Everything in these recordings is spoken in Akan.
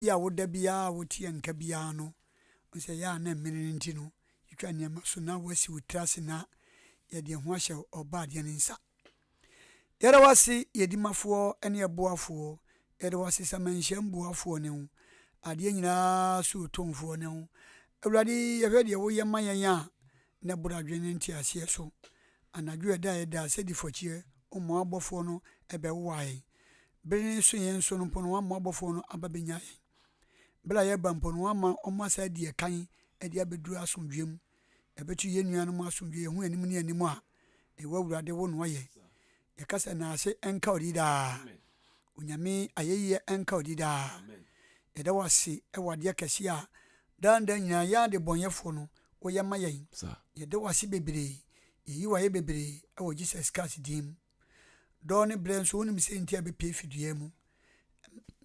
a woda biara a wote yɛn nka biara no, wohu sɛ ɛyɛ a na mmere no nti no, yɛtwa nneɛma so na woasi wo tiri ase na yɛde yɛn ho ahyɛ Ɔbɔadeɛ no nsa. Yɛda wo ase, yɛn Dimafoɔ ne yɛn Boafoɔ. Yɛda wo ase sɛ amanhyiam Boafoɔ ne wo, adeɛ nyinaa so Otumfoɔ ne wo. Awurade, yɛhwɛ deɛ woyɛ ma yɛn a, na ɛboro adwene ne nteaseɛ so. Anadwo a ɛda a yɛda sɛ difɔkyeɛ, woma w'abɔfoɔ no bɛwowa yɛn. Bere no so yɛn so no mpo no, woama w'abɔfoɔ no aba bɛnya yɛn. Bere a yɛreba mpo no, woama wɔn asa adi yɛn kan de abɛduru asomdwoeɛ mu. Yɛbɛto yɛn nuanom asomdwoeɛ, yɛhu anim ne anim a, ɛwɔ Awurade wo na ɔyɛ. Yɛka sɛ naase nka wo din daa. Onyame ayɛyie nka wo din daa. Yɛda wo ase wɔ adeɛ kɛseɛ a daa nda nyinaa yɛn adebɔnyɛfoɔ no woyɛ ma yɛn. Yɛda wo ase bebree. Yɛyi wo ayɛ bebree wɔ Jesus Christ din mu. Dɔɔ ne berɛ nso wonim sɛ nti a bɛpue fi dua mu.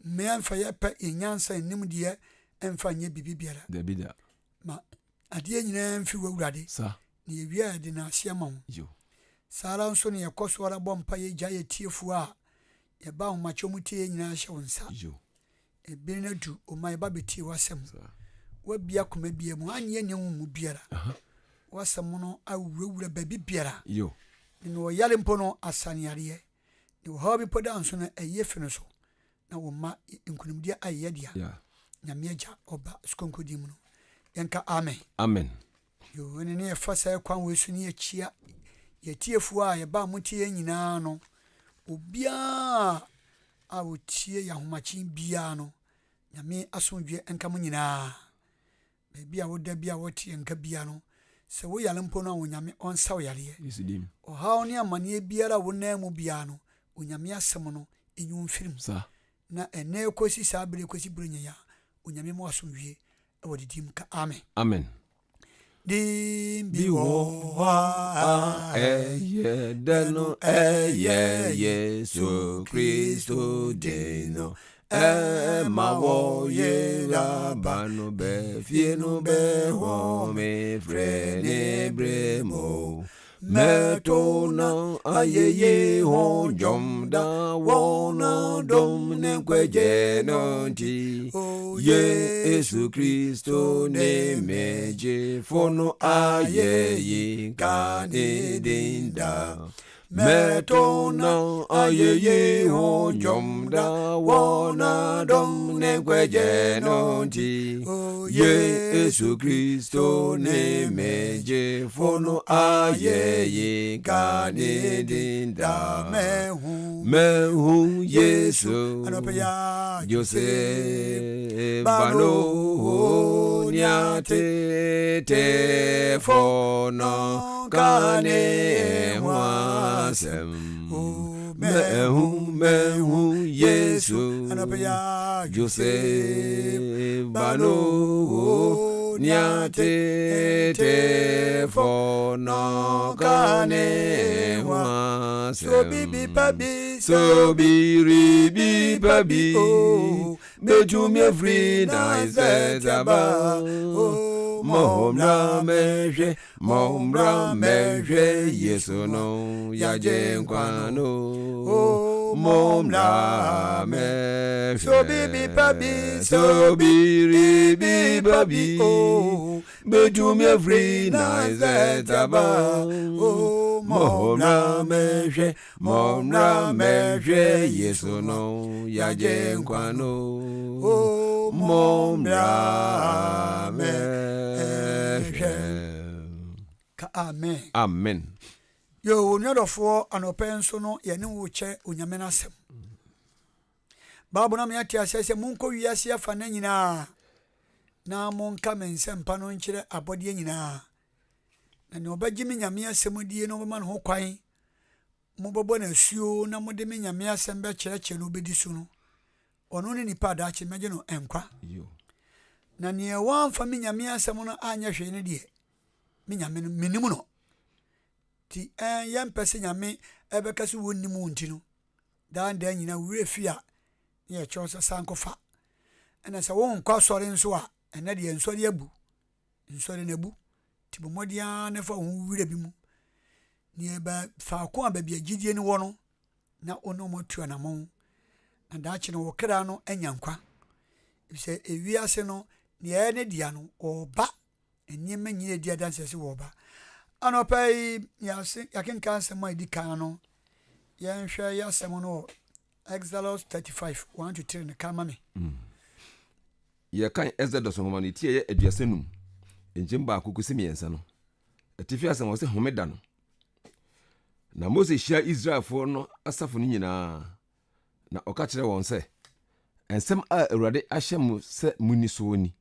Mmea mfa yɛ pɛ yɛn nyansa yɛn nimdeɛ mfa nyɛ biribi biara. Dabi da. Ma adeɛ nyinaa mfiri w'Awurade. Sa. Na yɛwie a yɛde n'ase ama wo. Yo. Saa ara nso na yɛkɔ so ara bɔ mpa yɛ gya yɛ tiefoɔ a yɛba ahomakyɛ wɔn tie yɛn nyinaa hyɛ wo nsa. Yo. Ebere no adu, o ma yɛba bɛtie w'asɛm. Woabue akoma biara mu, anyɛ nea wo mu biara. W'asɛm no awurawura baabi biara. Na nea ɔyare mpo no, asa no yareɛ. Nea ɔhaw bi mpo da nso no, ayi afi no so. Na wo mma nkonimdie ayɛ yɛ dea. Nyame Agya, Ɔba, Sukonko din mu no, yɛnka amen. Amen. Yo, ɛne ne yɛfa saa kwan wei so ne yɛkyia yɛtiefoɔ a yɛba a motie yɛn nyinaa no, obiara a ɔtie yɛn ahomakye biara no, Nyame asomdwoeɛ nka mo nyinaa. Baabi a woda bi a wɔte yɛn nka biara no, sɛ woyare mpo no a, Onyame ɔnsa wo yareɛ. Ɔhaw ne amaneɛ biara a wonam mu biara no, Onyame asɛm no nyi wo mfiri mu. Na ɛnnɛ kɔsi saa berɛ kɔsi berɛ nyinaa, Onyame ma wo asomdwoeɛ wɔ ne din mu ka amen. Amen. Din bi wɔ hɔ a ɛyɛ dɛ no ɛyɛ Yesu Kristo din no ɛma wɔyera ba no bɛ fie no bɛ hɔ me frɛ ne brɛ mu Mɛto no ayeyi ho dwom da wɔ n'adom ne nkwagye no nti. Yesu Kristo ne me gyefo no ayeyi nka ne din da. Mɛto no ayeyi ho dwom da wɔ n'adom ne nkwagye no nti. Yesu Kristo ne me gyefo no ayeyi nka ne din da. Mɛhu Yesu Jose Bano nea tetefo no ka ne ho asɛm. Mɛhu mɛhu Yesu Jose Bano nea tetefo no ka ne ho asɛm. So biribi pa bi So biribi pa bi betumi afiri Nasaret aba? Mommra mmɛhwɛ, mommra mmɛhwɛ Yesu no, yɛagye nkwa no. Mommra mmɛhwɛ. So biribi pa bi So biribi pa bi betumi afiri Nasaret aba? Mommra mmɛhwɛ, mommra mmɛhwɛ Yesu no, yɛagye nkwa no. Mommra mmɛhwɛ. Ka amen. Amen. Yo, onuadɔfoɔ, anɔpa yi nso no, yɛne wo kyɛ Onyame no asɛm. Bible no ama yɛate aseɛ sɛ monkɔ wiase afa no nyinaa na monka me nsɛmpa no nkyerɛ abɔdeɛ nyinaa. Na nea ɔbɛgye me Nyame asɛm die no ɔbɛma no ho kwan, mobɛbɔ no asuo na mode me Nyame asɛm bɛkyerɛkyerɛ no ɔbɛdi so no, ɔno ne nipa a daakye mɛgye no nkwa. Na nea wamfa me Nyame asɛm no anyɛ hwee no deɛ, me Nyame no menim no. Nti ɛn yɛmpɛ sɛ Nyame ɛbɛka sɛ wɔnnim wo nti no, daa ndaa nyina wo werɛ fi a ne yɛkyerɛw sɛ san kɔfa. Ɛna sɛ wonkɔ asɔre nso a, ɛnɛ deɛ nsɔre abu. Nsɔre no abu. Nti bɔ mmɔden ara na fa wo ho wura bi mu. Neɛ ba faako a baabi a gyidie no wɔ no, na wo ne wɔn atu anammɔn. Na daakye no wo kra no anya nkwa. Efisɛ ewiase no, nea ɛyɛ ne dea no, ɔreba. Nneɛma nyinaa di adanseɛ sɛ wɔreba. Anɔpa yi, yɛase yɛakenkan asɛm a ɛdi kan no. Yɛnhwɛ yɛ asɛm no wɔ Exodus 35, 1 to 3 no ka ma me. Mm. Yɛkan Exodus nwoma no ti a ɛyɛ 35, nkyɛmu baako kɔsi mmiɛnsa no. Atifi asɛm wɔ sɛ homeda no. Na Mose hyia Israelfoɔ no asafo no nyinaa, na ɔka kyerɛɛ wɔn sɛ, Nsɛm a Awurade ahyɛ mo sɛ munni soɔ ni,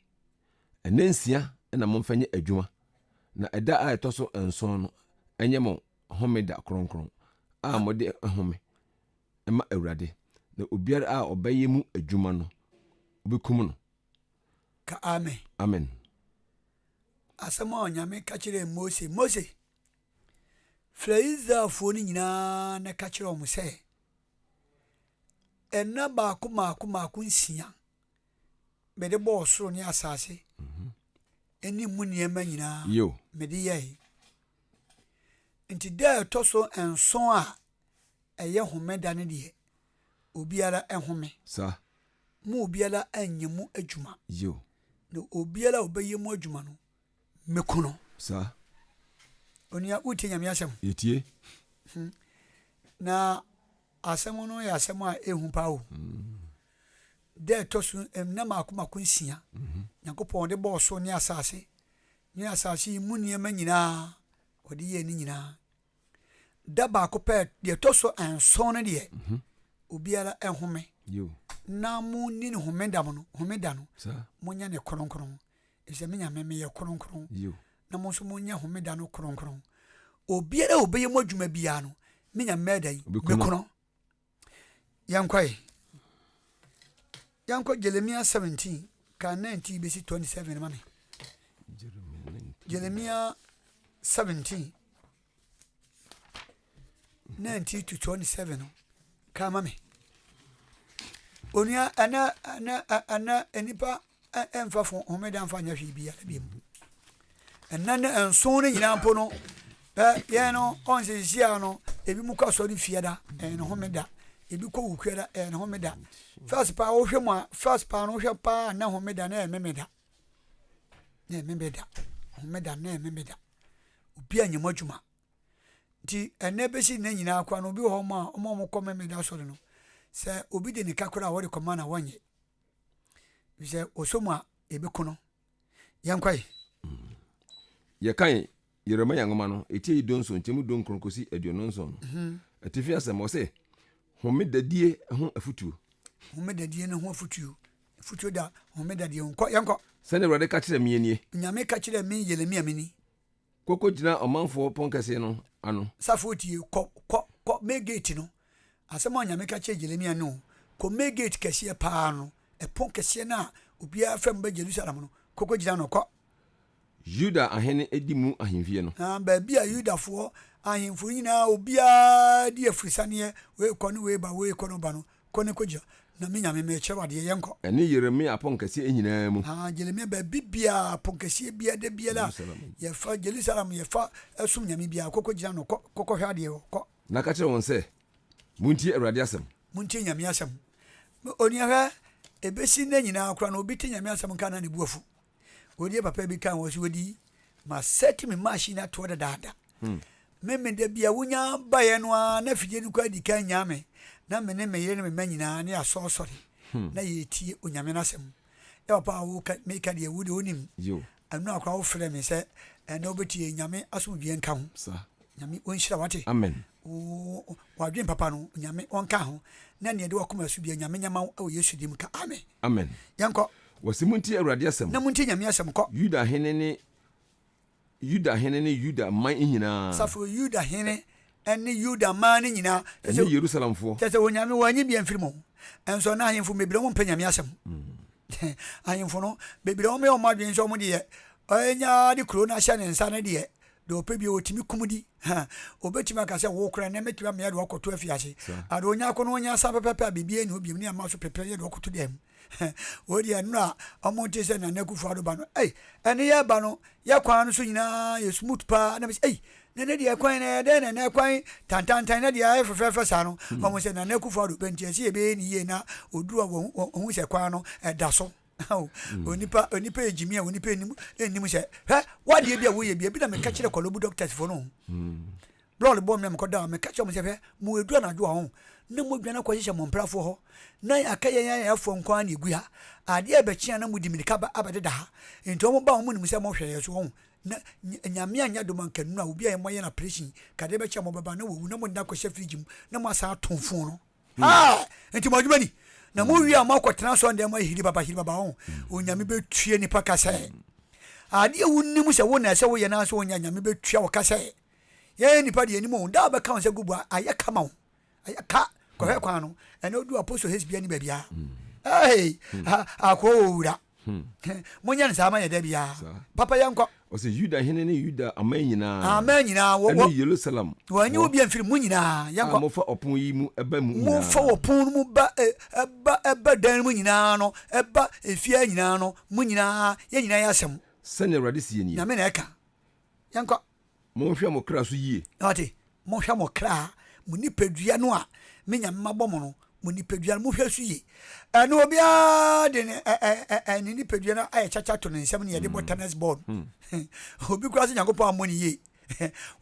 Nnansia na momfa nyɛ adwuma, na ɛda a ɛtɔ so nson no nyɛ mo homeda kronkron a mode home ma Awurade, na obiara a ɔbɛyɛ mu adwuma no, wobekum no. Ka amen. Amen. Asɛm a Onyame ka kyerɛɛ Mose, Mose, frɛ Israelfoɔ no nyinaa na ka kyerɛ wɔn sɛ, nna baako mmaako mmaako nsia mede bɔɔ soro ne asase ne mu nneɛma nyinaa mede yɛe. Nti da a ɛtɔ so nson a ɛyɛ homeda no deɛ, obiara nhome. Sa. Mo obiara nyɛ mu adwuma. Yiw. Na obiara a ɔbɛyɛ mu adwuma no, mɛku no. Sa. Onua, wotie Nyame asɛm? Yɛtie. Na asɛm no yɛ asɛm a ɛhu paa o. Da a ɛtɔ so nna mmaako mmaako nsia, Nyankopɔn ɔde bɔɔ soro ne asase, ne asase yi mu nneɛma nyinaa, ɔde yɛɛ ne nyinaa. Da baako pɛ, deɛ ɛtɔ so nson no deɛ, obiara nhome. Na monni ne homeda no, homeda no, monyɛ ne kronkron. Efisɛ me Nyame meyɛ kronkron. Na mo nso monyɛ homeda no kronkron. Obiara a ɔbɛyɛ mu adwuma biara no, me Nyame mɛyɛ dɛn? Mɛku no. Yɛnkɔ ɛ. Yɛnkɔ Jeremia 17 ka 19 bɛsi 27 ma me. Jeremia 17 19 to 27 no ka ma me. Onua ɛnɛ ɛnɛ ɛnɛ nnipa ɛmfa fo homeda mfa nyɛ hwee biara bi mu. Ɛnna ne nson no nyinaa mpo no, ɛ yɛn no ɔn sɛ sisi a no ebi mu kɔ asɔre fiada ɛyɛ ne homeda, ebi kɔ wukuada ɛyɛ ne homeda. First paa wohwɛ mu a first paa no wohwɛ paa na homeda na ɛyɛ memeda. Na ɛyɛ memeda. Homeda na ɛyɛ memeda. Obi anyɛ mu adwuma. Nti ɛnɛ bɛsi nnɛ nyinaa koraa no obi wɔ hɔ ma ɔmo a wɔkɔ memeda asɔre no sɛ obi de ne ka koraa a wɔde kɔma na wɔnyɛ. Sɛ ɔsɔ mu a ebeku no. Yɛnkɔ yi. Yɛkan Yeremia nwoma no, eti dunson, nkyɛmu dunkron kɔsi 27 no. Mhm. Atifi asɛm, ɔse, Homedadie ho afutuo. Homedadie no ho afutuo. Afutuo da homedadie ho. Kɔ, yɛnkɔ. Sɛdeɛ Awurade ka kyerɛɛ me nie. Nyame ka kyerɛɛ me Yeremia me ni. Kɔ kɔgyina ɔmanfoɔ ponkɛseɛ no ano. Safoɔ tie, kɔ, kɔ, kɔ May gate no. Asɛm a Onyame ka kyerɛɛ Jeremia ne o, kɔ May gate kɛseɛ paa no, ɛpon kɛseɛ no a obiara fa mu ba Jerusalem no, kɔ kɔgyina no, kɔ. Yuda ahene di mu ahemfie no. Na baabi a Yudafoɔ ahemfo nyinaa obiara di afirisaneɛ, wei kɔ ne wei ba, wei kɔ ne ba no, Kɔ na kɔgyina, na me Nyame, merekyerɛ wo adeɛ, yɛnkɔ. Ɛne Yeremia aponkɛseɛ nyinaa mu. Haa, Jeremia, baabi biara, aponkɛseɛ biara, da biara a yɛfa Jerusalem, yɛfa som Nyame biara, kɔ kɔgyina no, kɔ, kɔ kɔhwɛ adeɛ hɔ, kɔ. Na ka kyerɛ wɔn sɛ, Montie Awurade asɛm. Montie Nyame asɛm. Onua hwɛ, ɛbɛsi nnɛ nyinaa koraa no, obi te Nyame asɛm nka na ne bo afu. Wei deɛ papa bi kan wɔ so wɔdi ma sɛte me machine atoɔ dadaada. Hmm. Me me da bia wonya baeɛ no ara na afidie no kɔ adi kan nyaa me na me ne me yere ne me mma nyinaa ne asɔɔsɔre hmm. na yɛtie onyame no asɛm. Yɛ papa a woka meka deɛ wo deɛ wonim. Ɛno akora wofrɛ me sɛ ɛnɛ wobɛtie nyame asomdwoeɛ nka ho. Nyame ɔnhyira wate. Amen. Wadwen papa no nyame ɔnka ho na neɛ de wakoma so bia nyame nyama wo wɔ Yesu dim ka amen. Amen. Yɛnkɔ. Wɔse montie Awurade asɛm. Na montie Nyame asɛm kɔ. Yuda hene ne Yuda hene ne Yuda man nyinaa. Asafo Yuda hene ne Yuda man no nyinaa. Ɛne Yerusalemfoɔ. Kyerɛ sɛ Onyame wɔanyi bia mfiri mu. Nso na ahemfo bebree wɔn mpɛ Nyame asɛm. Ahemfo no bebree wɔn yɛ wɔn adwene sɛ wɔn deɛ ɔnya de kuro no ahyɛ ne nsa no deɛ deɛ ɔpɛ bi ɔtumi kum di. Ɔbɛtumi aka sɛ wo koraa nnɛ mɛtumi amea de wakɔto afiase. Ade ɔnya ko no ɔnya sa pɛpɛpɛ a biribi ɛni hɔ biom ne ama so pɛpɛ yɛ de wakɔto dɛm. Wei deɛ nnora a ɔmo te sɛ Nana Akufo Addo ba no ei ɛne yɛ ba no yɛ kwan no so nyinaa yɛ smooth paa na mesi ei na ne deɛ kwan na yɛ dɛn na ɛnɛ kwan tantantan na deɛ ayɛ fɛfɛɛfɛ saa no ɔmo sɛ Nana Akufo Addo bɛnti ɛsɛ yɛbɛyɛ ne yie na oduru a wɔn wɔn sɛ kwan no ɛda so. Ao, onipa, onipa yɛ gyimi a onipa nnim, nnim sɛ, hwɛ, wadeɛ bi a woyɛ bi, ebi na meka kyerɛ Korle Bu doctors foɔ no. Blɔɔd bɔɔ me a mekɔda hɔ, meka kyerɛ wɔn sɛ, hwɛ, mo edu anadwo a, ho, na modwane akɔhyehyɛ mo mprafoɔ hɔ, na aka yɛn ayarefoɔ nko ara na egu ha. Adeɛ a ɛbɛkye a na modi mirika ba abɛdeda ha. Nti wɔn ba a wɔn nim sɛ mohwɛ yɛn so, ho. Na Nyame anyɛ adom anka nnuru a obi a yɛn moayɛ no operation, ka adeɛ bɛkye a mobɛba na wawu na mode no akɔhyɛ fridge mu na moasan ato fon no. Hmm. Ah! Nti mo adwuma ni. Na mo wie a mo akɔtena asɔre dɛm ayɛ hiri baba hiri baba ho. Hmm. Onyame bɛtua nipa ka sɛ. Hmm. Adeɛ wonim sɛ wo na ɛsɛ woyɛ na nso wonya Nyame bɛtua wo ka sɛ. Yɛn nipa deɛ anim o. Da bɛka wo sɛ gubu ayɛ ka ma wo. Ayɛ ka kɔhwɛ kwan no. Ɛna odu apostle his bia ni baabi a. Hey, akoa wɔ wura. Hmm. Monyɛ no saa ma yɛ da biara. Papa yɛnkɔ. Ɔsɛ Yuda hene ne Yuda aman nyinaa. Aman nyinaa. Wɔ, ɛne Yerusalem. Wɔanyi obi amfiri mu nyinaa. Yɛnkɔ. A mofa ɔpon yi mu ɛba mu nyinaa. Mofa ɔpon no mu ba ɛba ɛba dan no mu nyinaa no ɛba efie nyinaa no mo nyinaa yɛn nyinaa yɛ asɛm. Sɛnea Awurade seɛ nie. Nyame na ɛka. Yɛnkɔ. Monhwɛ mo kra so yie. Wate? Monhwɛ mo kra, mo nipadua no a me Nyame mabɔ mo no, mo nipadua no, monhwɛ so yie. Ɛno obiara de ne ɛ ɛ ɛ ne nipadua no ayɛ kyakya to ne nsam ne yɛde bɔ mm. tennis ball. Mm. Obi koraa sɛ Nyankopɔn ammɔ ne yie.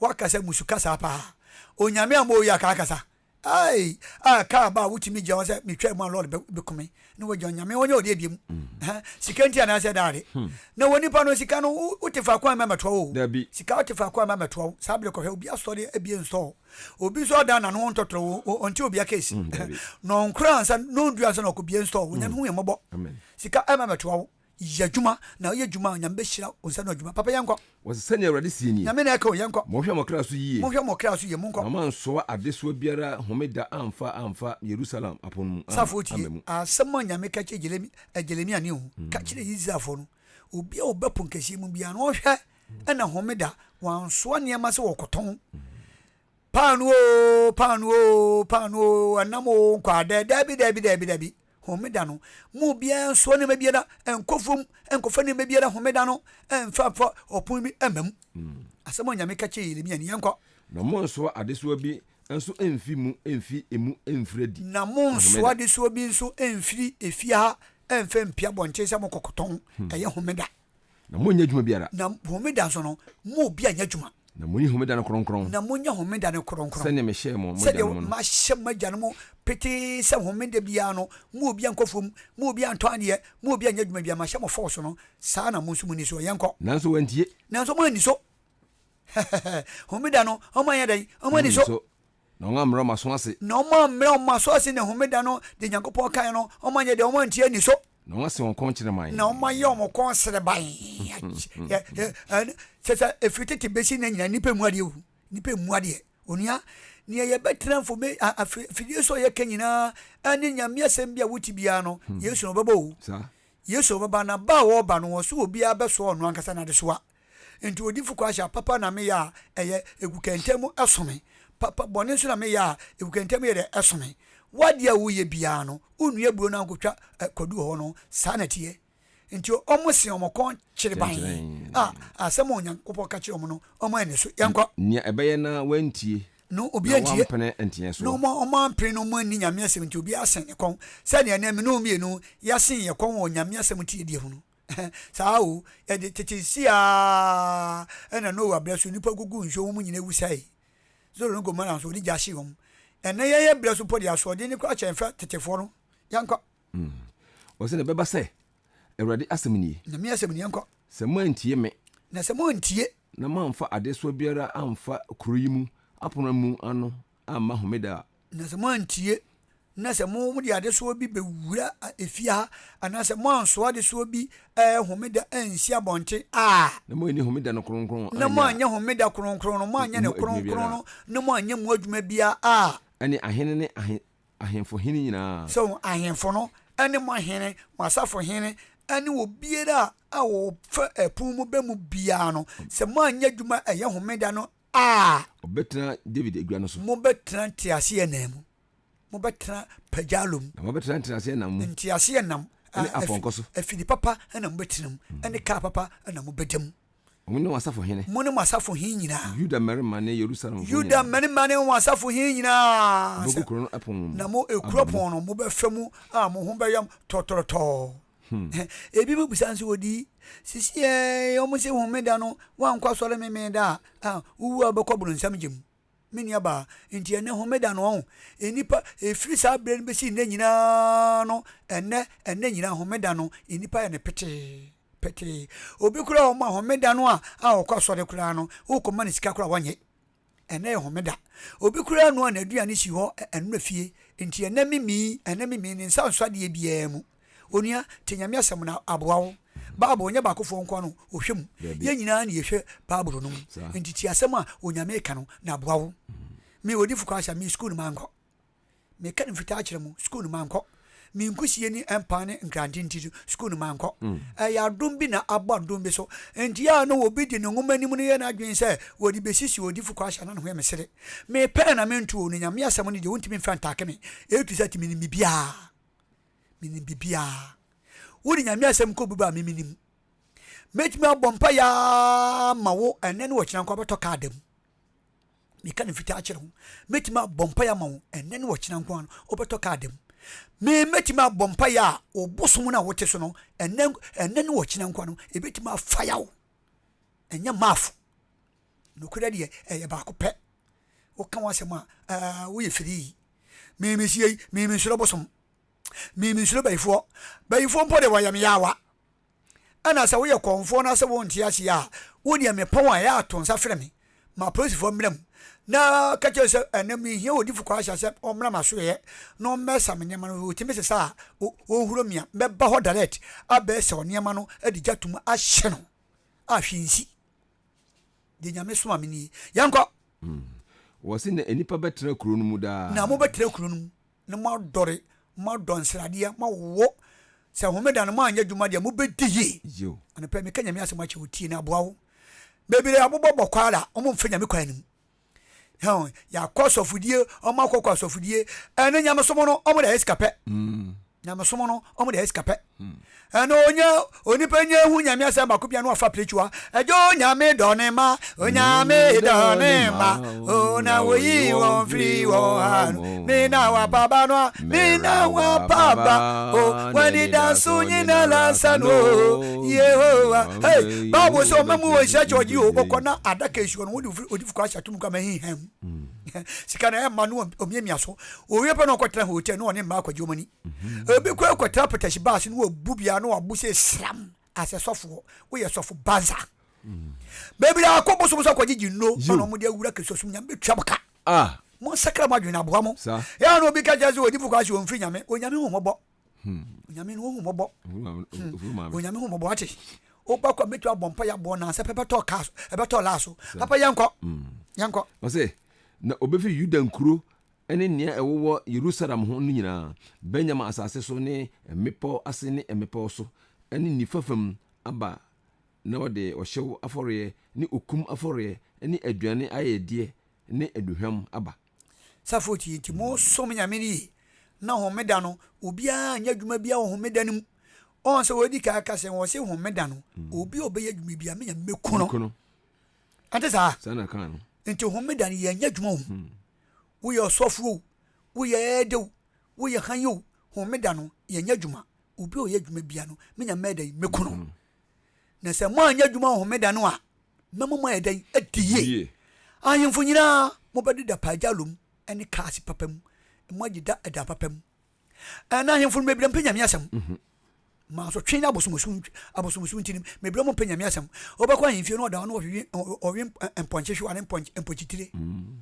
Wakasa musu kasa paa. Onyame ammɔ oyi aka akasa. Ai, a kaa ba a wotumi gyina hɔ sɛ metwa mu a lɔre bɛku me na wagya Nyame ɔnyɛ ɔdeɛ biam. Mm. Sika nti anaasɛ daade. Hmm. Na wɔ nipa no sika no wote faako a mɛmɛtoa wo. Dabi. Sika wote faako a mɛmɛtoa wo. Saa bere kɔhwɛ obi asɔre abie nsɔɔ. Obi nso adan n'ano ntɔtɔrɔ wo ɔnte obi akesi. Mm, na ɔnkora ansa na ɔndu ansa na ɔkɔbie nsɔɔ. Onyame hmm. hu yɛn mmɔbɔ. Sika ɛma mɛtoa wo. Yɛ adwuma, na woyɛ adwuma a, Nyame bɛhyira wo nsa ano adwuma. Papa, yɛnkɔ. Wɔse, Sɛnea Awurade seɛ nie. Nyame na ɛka o, yɛnkɔ. Monhwɛ mo kra so yie. Monhwɛ mo kra so yie, monkɔ. Na moansoa adesoa biara homeda amfa amfa Yerusalem apono mu amma Safoɔ tie, mu. asɛm a Nyame ka kyerɛ Jeremi, eh, Jeremia ni o, ka kyerɛ Israelfoɔ no, obi a ɔba ponkɛseɛ mu biara no, ɔnhwɛ na homeda wansoa nneɛma sɛ wɔkɔtɔn. Paano oo, paano oo, paano oo, ɛnam oo, nkwaadɛ, daabi, daabi, daabi, daabi. Homeda no, mo obiara nsoa nneɛma biara, nkɔ fam, nkɔfa nneɛma biara homeda no, mfa mfa ɔpon bi mma mu. Mm. Asɛm a Onyame ka kyerɛ Yeremia ni, yɛnkɔ. Na monsoa adesoa bi nso mfi mu mfi emu mfiri adi. Na monsoa adesoa bi nso mfiri efie ha mfa mpue abɔnten sɛ mokɔkɔtɔn, hmm. ɛyɛ homeda. Na monnyɛ adwuma biara. Na homeda nso no, mo obi anyɛ adwuma. Na monyi homeda no kronkron. Na monyɛ homeda no kronkron. Sɛdeɛ mehyɛɛ mo, mo agyanom no. Sɛdeɛ mahyɛ mo agyanom petee sɛ homeda biara no, mo obi ankɔ fam, mo obi antɔ adeɛ, mo obi anyɛ adwuma biara, mahyɛ mo fɔɔ so no, saa na mo nso monni so. Yɛnkɔ. Nanso wɔantie. Nanso wɔanni so. Homeda no, wɔanyɛ dɛn? Wɔanni so. Na wɔammrɛ wɔn aso ase. Na wɔammrɛ wɔn aso ase ne homeda no, deɛ Nyankopɔn kaeɛ no, wɔanyɛ deɛ wɔantie anni so. Na wɔase wɔn kɔn kyereman. Na wɔayɛ wɔn kɔn sereban. Kyɛ sɛ ɛfiri tete bɛsi nnɛ nyinaa nnipa mmu adeɛ o. Nnipa mmu adeɛ. Onua, nea yɛbɛtena mfome afidie so a yɛka nyinaa ɛne Nyame asɛm bi a wote biara no, hmm. Yesu na ɔbɛba o. Yesu ɔbɛba na ba a ɔreba no ɔso obiara bɛsoa ɔno ankasa n'adesoa. Enti odifo kɔ ahyɛ a papa na meyɛ a ɛyɛ egu kɛntɛn mu ɛso me. Papa bɔne nso na meyɛ a egu kɛntɛn mu yɛ dɛ ɛso me. W'adeɛ a woyɛ biara no, wonua aburo no ankotwa kwadu wɔ hɔ no, saa na ɛteɛ. Enti wɔn se wɔn kɔn kyereban a asɛm a Onyankopɔn ka kyerɛ wɔn no, wɔn anni so. Yɛnkɔ. Nea ɛbɛyɛ na wɔantie No, obi na antie. wɔampene nteɛsoɔ. Na wɔn wɔampene na wɔanni Nyame asɛm nti, obiara asen ne kɔn. Sɛdeɛ ɛnnɛ me ne wo mmienu yɛasen yɛn kɔn wɔ Nyame asɛm tiedie ho no. Saa o, yɛde tete si ara na Noa berɛ so nnipa gugu nsuo wɔn nyinaa wu sɛe. Sodom ne Gomora nso wɔde gya hyee wɔn. Ɛnnɛ yɛn yɛn berɛ so mpo deɛ asoɔden no koraa kyɛn fɛ tetefoɔ no. Yɛnkɔ. Mm. Ɔsɛ na ɛbɛba sɛ, Awurade asɛm nie. Nyame asɛm nie, yɛnkɔ. Sɛ moantie me. Na sɛ moantie. Na moamfa adesoa biara amfa kuro yi mu apono mu ano amma homeda a. Na sɛ moantie, na sɛ mode adesoa bi bɛwura efie ha, anaasɛ moansoa adesoa bi homeda ansi abɔnten a. Na moanni homeda no kronkron anyɛ a. Na moanyɛ homeda kronkron no, moanyɛ no kronkron no, na moanyɛ mu adwuma biara a. Ɛne ahene ne ahemfo hene nyinaa. Sɛ ahemfo no ne mo ahene, mo asafohene ne obiara a ɔfa ɛpono mu bɛ mu biara no, sɛ moanyɛ adwuma ɛyɛ homeda no a. Ɔbɛtena Dawid agua no so. Mobɛtena nteaseɛnam mu. Mobɛtena pagyalo mu. Na mobɛtena nteaseɛnam mu. Nteaseɛnam. Ne apɔnkɔ so. Afidi papa na mobɛtena mu. Ne kaa papa na mobɛda mu. Mo ne mo asafohene. Mo ne mo asafohene nyinaa. Yuda mmarima ne Yerusalemfoɔ nyinaa. Yuda mmarima ne wɔn asafohene nyinaa. Mobɛgu kuro no ɛpono mu. Na mo ekuro pono no mobɛfa mu a mo ho bɛyam tɔtɔrɔtɔɔ. Ebi mu bisa nso odi sisi ɛɛ wɔn se homeda no wankɔ asɔre memeda a wowu a wobɛkɔ boronsam gya mu. Me nua baa, nti ɛnɛ homeda no ɔho nnipa ɛfiri saa berɛ no bɛsi nnɛ nyinaa no ɛnɛ ɛnɛ nyinaa homeda no nnipa yɛ no petee petee. Obi koraa wɔn a homeda no a a ɔkɔ asɔre koraa no wokɔma no sika koraa wɔnyɛ. Ɛnnɛ yɛ homeda. Obi koraa noa n'aduane si hɔ ɛnora fie. Nti ɛnnɛ memii, ɛnnɛ memii, ne nsa nsɔ adeɛ biara mu. Onua, te Nyame asɛm na aboa wo. Bible nyɛ baakofoɔ nkoa no ɔhwɛ mu. Yɛn nyinaa na yɛhwɛ Bible no mu. Nti tie asɛm a Onyame reka no na aboa wo. Me odifo Kwasha, me sukuu no mankɔ. Meka no mfitaa kyerɛ mo, sukuu no mankɔ. Me nkusie ne mpaa ne nkrante nti so, sukuu no mankɔ. Ɛyɛ adom bi na abɔ adom bi so. Nti a na obi de ne nwoma anim no yɛ n'adwene sɛ wɔde bɛsisi odifo Kwasha na ne ho yɛ me sere. Mepɛɛ na mento o, na Nyame asɛm no deɛ wontumi mfa ntaake me. Ɛtu sɛ te menim biribiara. Menim biribiara. Wode Nyame asɛm kɔ obi ba a me menim. Mɛtumi abɔ mpaeɛ ara ma wo ɛnnɛ ne ɔkyena nko abɛtɔ kaa da mu. Meka no mfitaa kyerɛ wo. Mɛtumi abɔ mpaeɛ ama wo ɛnnɛ ne ɔkyena nko ara no, wobɛtɔ kaa da mu. Me mɛtumi abɔ mpaeɛ a wo bosom no a wote so no, ɛnnɛ ɛnnɛ ne ɔkyena nko ara no, ɛbɛtumi afaya wo. Ɛnyɛ maafo. Nokorɛ deɛ ɛyɛ baako pɛ. Woka w'asɛm a, ɛɛ woyɛ firii. Me mesie yi, me mensuro bosom. Me mensuro bayifoɔ. Bayifoɔ mpo deɛ wɔyɛ me yaawa. Ɛna sɛ woyɛ kɔmfoɔ na sɛ wonte aseɛ a, wo deɛ mepɔn a ɛyɛ a to nsa frɛ me ma apolisifoɔ mmra mu na ka kyerɛ sɛ ɛnɛ mehia odifo Kwasia sɛ ɔmmra m'asoɛeɛ na ɔmmɛsa me nneɛma no. Ɔtumi sesa a, ɔnhuro me a, mɛba hɔ direct abɛsɛw nneɛma no de gya tom ahye no a hwee nsi. Deɛ Nyame soma me nie. Yɛnkɔ! Wɔse na nnipa bɛtena kuro no mu daa. Na mobɛtena kuro no mu. na moadɔre, moadɔ nsradeɛ, moawowo. Sɛ homeda no moanyɛ adwuma deɛ, mobɛdi yie. Anɔpa yi meka Nyame asɛm akyerɛ wo, tie na aboa wo. Bebree abobɔ bɔkɔ ara, wɔn mfa Nyame kwan no mu. Hɛn, yɛakɔ asɔfodie, wɔn akɔkɔ asɔfodie, ɛne nyamesom no, wɔn de ayɛ sika pɛ. Mm. Nyamesom no, wɔn de ayɛ sika pɛ. Ɛna onya onipa nya ehu nyame asɛm baako bia no afa preachwa. Ɛgye onyame dɔ ne ma, onyame dɔ ne ma. O na woyi wɔn firi wɔn ha no. Me na wapaba no a, me na wapaba. O wani da so nyina lasa no. Yehowa. Hey, Bible sɛ ɔma mu wɔ nhyira kyɛ ɔgye o bɔkɔ na adaka esi hɔ no wode odifo kɔ ahyɛ atum kɔ ama hinham. Sika na ɛma no omiamia so. Owie pɛ na ɔkɔtena hotel na ɔne mmaa akɔgye wɔn ani. Ebi koraa kɔtra pɛtɛhye baase no wabu bia na wabo sɛ sram asɛ sɔfoɔ woyɛ sɔfo banza. Bebree akɔ bosom so akɔgyegye nnuro na wɔn de awura kristosom nyame bɛtua mo ka. Ah. Mo nsakra mo adwene aboa mo. Yɛa na obi ka kyerɛ sɛ odifo kɔ ase ɔmfiri nyame. Onyame hu mmɔbɔ. Hmm. Onyame no ɔhu mmɔbɔ. Hmm. Onyame hu mmɔbɔ ate. Woba kɔ mɛtumi abɔ mpa yɛ aboɔ nansɛ pɛ bɛtɔ kaa so ɛbɛtɔ laa so. Papa yɛnkɔ. Hmm. Yɛnkɔ. Ɔsɛ na obɛfiri Yuda nkuro ne nea ɛwowɔ Yerusalem ho no nyinaa, Benyamin asase so ne mmepɔw ase ne mmepɔw so, ne nifa fam aba na wɔde ɔhyew afɔreɛ ne okum afɔreɛ ne aduane ayɛyɛdeɛ ne aduhwam aba. Safoɔ tie, nti monsom Nyame no yie, na homeda no, obiara nyɛ adwuma biara wɔ homeda no mu. Ɔn sɛ wɔadi kan aka sɛ, wɔse homeda no, obi a ɔbɛyɛ adwuma biara, me Nyame mɛku no. Ɛnte saa? Saa na ɛkaa no. Nti homeda no, yɛnyɛ adwuma wɔ mu. Woyɛ ɔsɔfo o, woyɛ ɛɛdɛ o, woyɛ hann o, homeda no yɛnyɛ adwuma. Obi a ɔyɛ adwuma bia no, me Nyame mɛyɛ dɛn? Mɛku no. Na sɛ moanyɛ adwuma wɔ homeda no a, mɛma moayɛ dɛn? Adi yie. Ahemfo nyinaa, mobɛdeda paagya mu ne kaase papa mu, moadeda ɛda papa mu. Ɛna ahemfo no bebree mpɛ Nyame asɛm. Mhm. Mansotwe ne abosomsom abosomsom nti no, bebree wɔn mpɛ Nyame asɛm. Wobɛkɔ ahemfie no ɔda hɔ na ɔhwehwe ɔwe mpɔnkye hwewa ne mpɔnkye mpɔkyitire. Mm.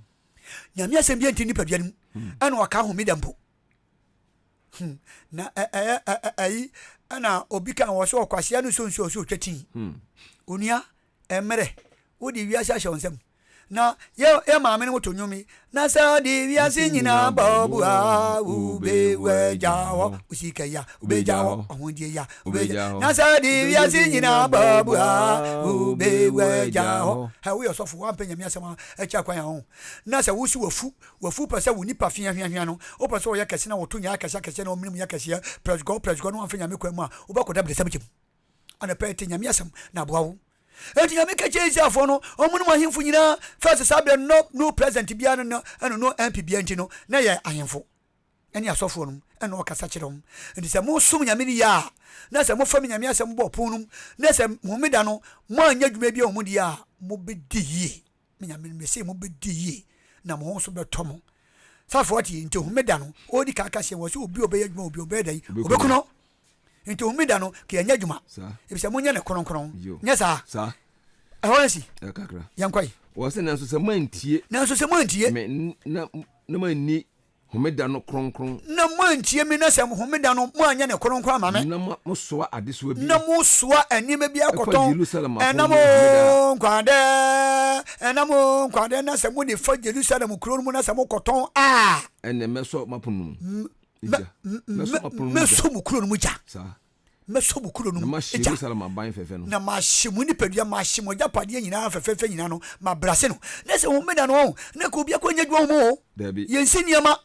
Nyame asɛm bi nti nipadua no mu. Mm. Ɛna ɔka homeda mpo. Hmm. Na ɛyɛ ɛyi ɛna obi kan wɔ so ɔkwasea no nso nsuo ɔso otwa tii. Hmm. Onua Mmerɛ wode wiase ahyɛ wo nsam na yɛ yɛ maame no to nnwom yi na sɛ ɔde wiase nyinaa bɔ bu a wobɛwagya hɔ osika yi a wobɛgya hɔ ɔhodie yi a wobɛgya na sɛ ɔde wiase nyinaa bɔ bu a wobɛwagya hɔ ɛ woyɛ ɔsɔfo woampɛ nyame asɛm a ɛkyɛ kwan a ho na sɛ wosi wafu wafu pɛ sɛ wo nipa fia hwia hwia no wopɛ sɛ ɔyɛ kɛse na wɔto nyɛ akɛseɛ akɛseɛ na ɔmene mu yɛ kɛseɛ prɛsgɔ prɛsgɔ na wamfa nyame kwan mu a wobɛkɔda bresɛm kyɛm Anɔpa yi te Nyame asɛm na aboa wo. Enti Nyame ka kyerɛ Israelfoɔ no, wɔn ne mu ahemfo nyinaa, first saa berɛ no no president biara no ɛno no MP biara nti no, na yɛ ahemfo ɛne asɔfoɔ no. Ɛna ɔkasa kyerɛ wɔn. Nti sɛ mosom Nyame no yie a, na sɛ mofa me Nyame asɛm bɔ ɔpon no mu, na sɛ homeda no moanyɛ adwuma biara wɔ mu deɛ a, mobɛdi yie. Me Nyame no, mese mobɛdi yie, na mo ho nso bɛtɔ mo. Safoɔ te, nti homeda no, ɔredi kan aka sɛ wɔ sɛ obi a ɔbɛyɛ adwuma obi ɔbɛyɛ dɛn? Ɔbɛku no. Nti homeda no, ka yɛnyɛ adwuma. Efisɛ monyɛ no kronkron. Nyɛ saa? Ɛhɔ no si. Yɛnkɔ yi. Wɔ sɛ nanso sɛ moantie. Nanso sɛ moantie. Me na na moanni homeda no kronkron. Na moantie me na sɛ homeda no moanyɛ no kronkron ama me. Na mosoa adesoa bi. Na mosoa nneɛma bi akɔtɔn. Ɛfa Yerusalem apon mu homeda a. Ɛnam nkwadɛ, ɛnam nkwadɛ na sɛ mode fa Yerusalem kuro no mu na sɛ mokɔtɔn a. Ɛnna mɛsɔ m'apono mu gya. Mɛsɔ mo kuro no mu gya. Mɛsɔ mo kuro no mu gya. Na mahye Yerusalem aban fɛfɛ no. Na mahye mo nipadua, mahye mo agyapadeɛ nyinaa fɛfɛɛfɛ nyinaa no, mabrɛ ase no. Na sɛ homeda no, ɔho, na ka obi akɔ nyɛ adwuma wɔ mu o. Dabi. Yɛnsi nneɛma.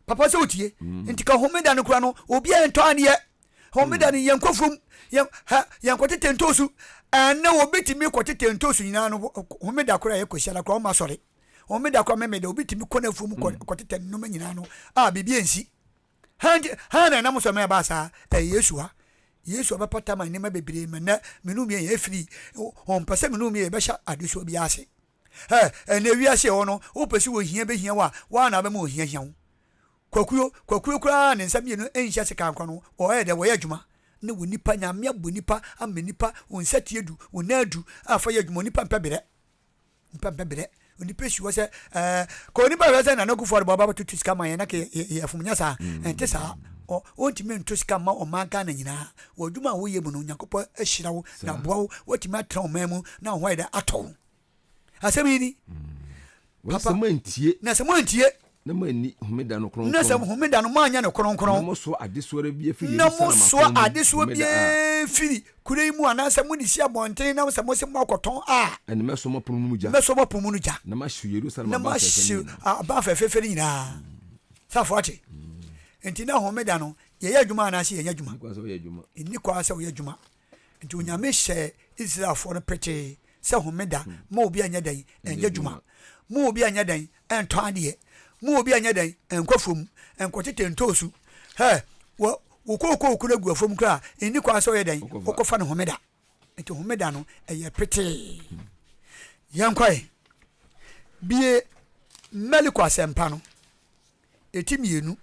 Papa sɛ wotie. Mm. Nti ka homeda no kora no, obi a ntɔ adeɛ. Homeda no, yɛnkɔ fam, yɛn, ha, yɛnkɔtete ntoosu. Ɛnɛ obi tumi kɔtete ntoosu nyinaa no, homeda kora yɛ kɔsiada kora, ɔma sɔre. Homeda kora memeda, obi tumi kɔ n'afuom mm. kɔtete nnoma nyinaa no, a biribi ansi. Hann nti, hann na ɛnam so ma ɛbaa saa. Ɛyɛ Yesu a. Yesu abɛpata ma nneɛma bebree ma nnɛ me ne wo mmienu yɛ firi. Ɔmpɛ sɛ me ne wo mmienu yɛbɛhyɛ adesoa bi ase. Ɛ, ɛnnɛ wiase ɛwɔ no, wopɛ sɛ ohia bɛhia wo a, woa na wobɛma ohia hia wo. Kwakuo, kwakuo koraa ne nsa mmienu nhyɛ sekan korɔ no, ɔyɛ dɛ, wɔyɛ adwuma. Ne wɔ nipa, Nyame abɔ nipa ama nipa, wo nsa tie du, wo nan du a fa yɛ adwuma, onipa mpɛ berɛ. Nipa mpɛ brɛ. Onipa si hɔ sɛ ɛɛ ka onipa hwɛ sɛ Nana Akufo Addo aba bɛtoto sika ma yɛn na ka yɛ fom nyɛ saa. Mm. Ɛnte saa. Ɔntumi nto sika mma ɔman Ghana nyinaa. Wɔ adwuma a woyɛ mu no, Onyankopɔn ahyira wo na aboa wo woatumi atena ɔman mu na wo ho ayɛ dɛ atɔ wo. Asɛm yi ni. Mm. Papa, sɛ moantie. Na sɛ moantie. Na moanni homeda no kronkron. Na sɛ homeda no moanyɛ no kronkron. Na mosoa adesoa bi afiri Yerusalem Na mosoa adesoa bi firi kuro yi mu anaasɛ mode si abɔnten na sɛ mose moakɔtɔn a. Ɛnna mɛsɔ mo apono no mu gya. Mɛsɔ mo apono mu no gya. Na mahyew Yerusalem aban fɛfɛ no nyinaa. Na mahyew aban fɛfɛɛfɛ no nyinaa. Safo ate. Nti na homeda no yɛyɛ adwuma anaasɛ yɛnyɛ adwuma? Ɛnni kwan sɛ woyɛ adwuma. Nti Onyame hyɛɛ Israelfoɔ no petee sɛ homeda ma obi anyɛ dɛn ɛnyɛ adwuma, ma obi anyɛ dɛn ɛntɔ adeɛ, ma obi anyɛ dɛn ɛnkɔ fam ɛnkɔtete ntoosu. Hɛ, wɔ wo kookoo koro agu afam koraa a, ɛnni kwan sɛ ɔyɛ dɛn wokɔfa no homeda. Nti homeda no ɛyɛ petee. Yɛnkɔe. Bie Maliko asɛmpa no, ɛti mmienu,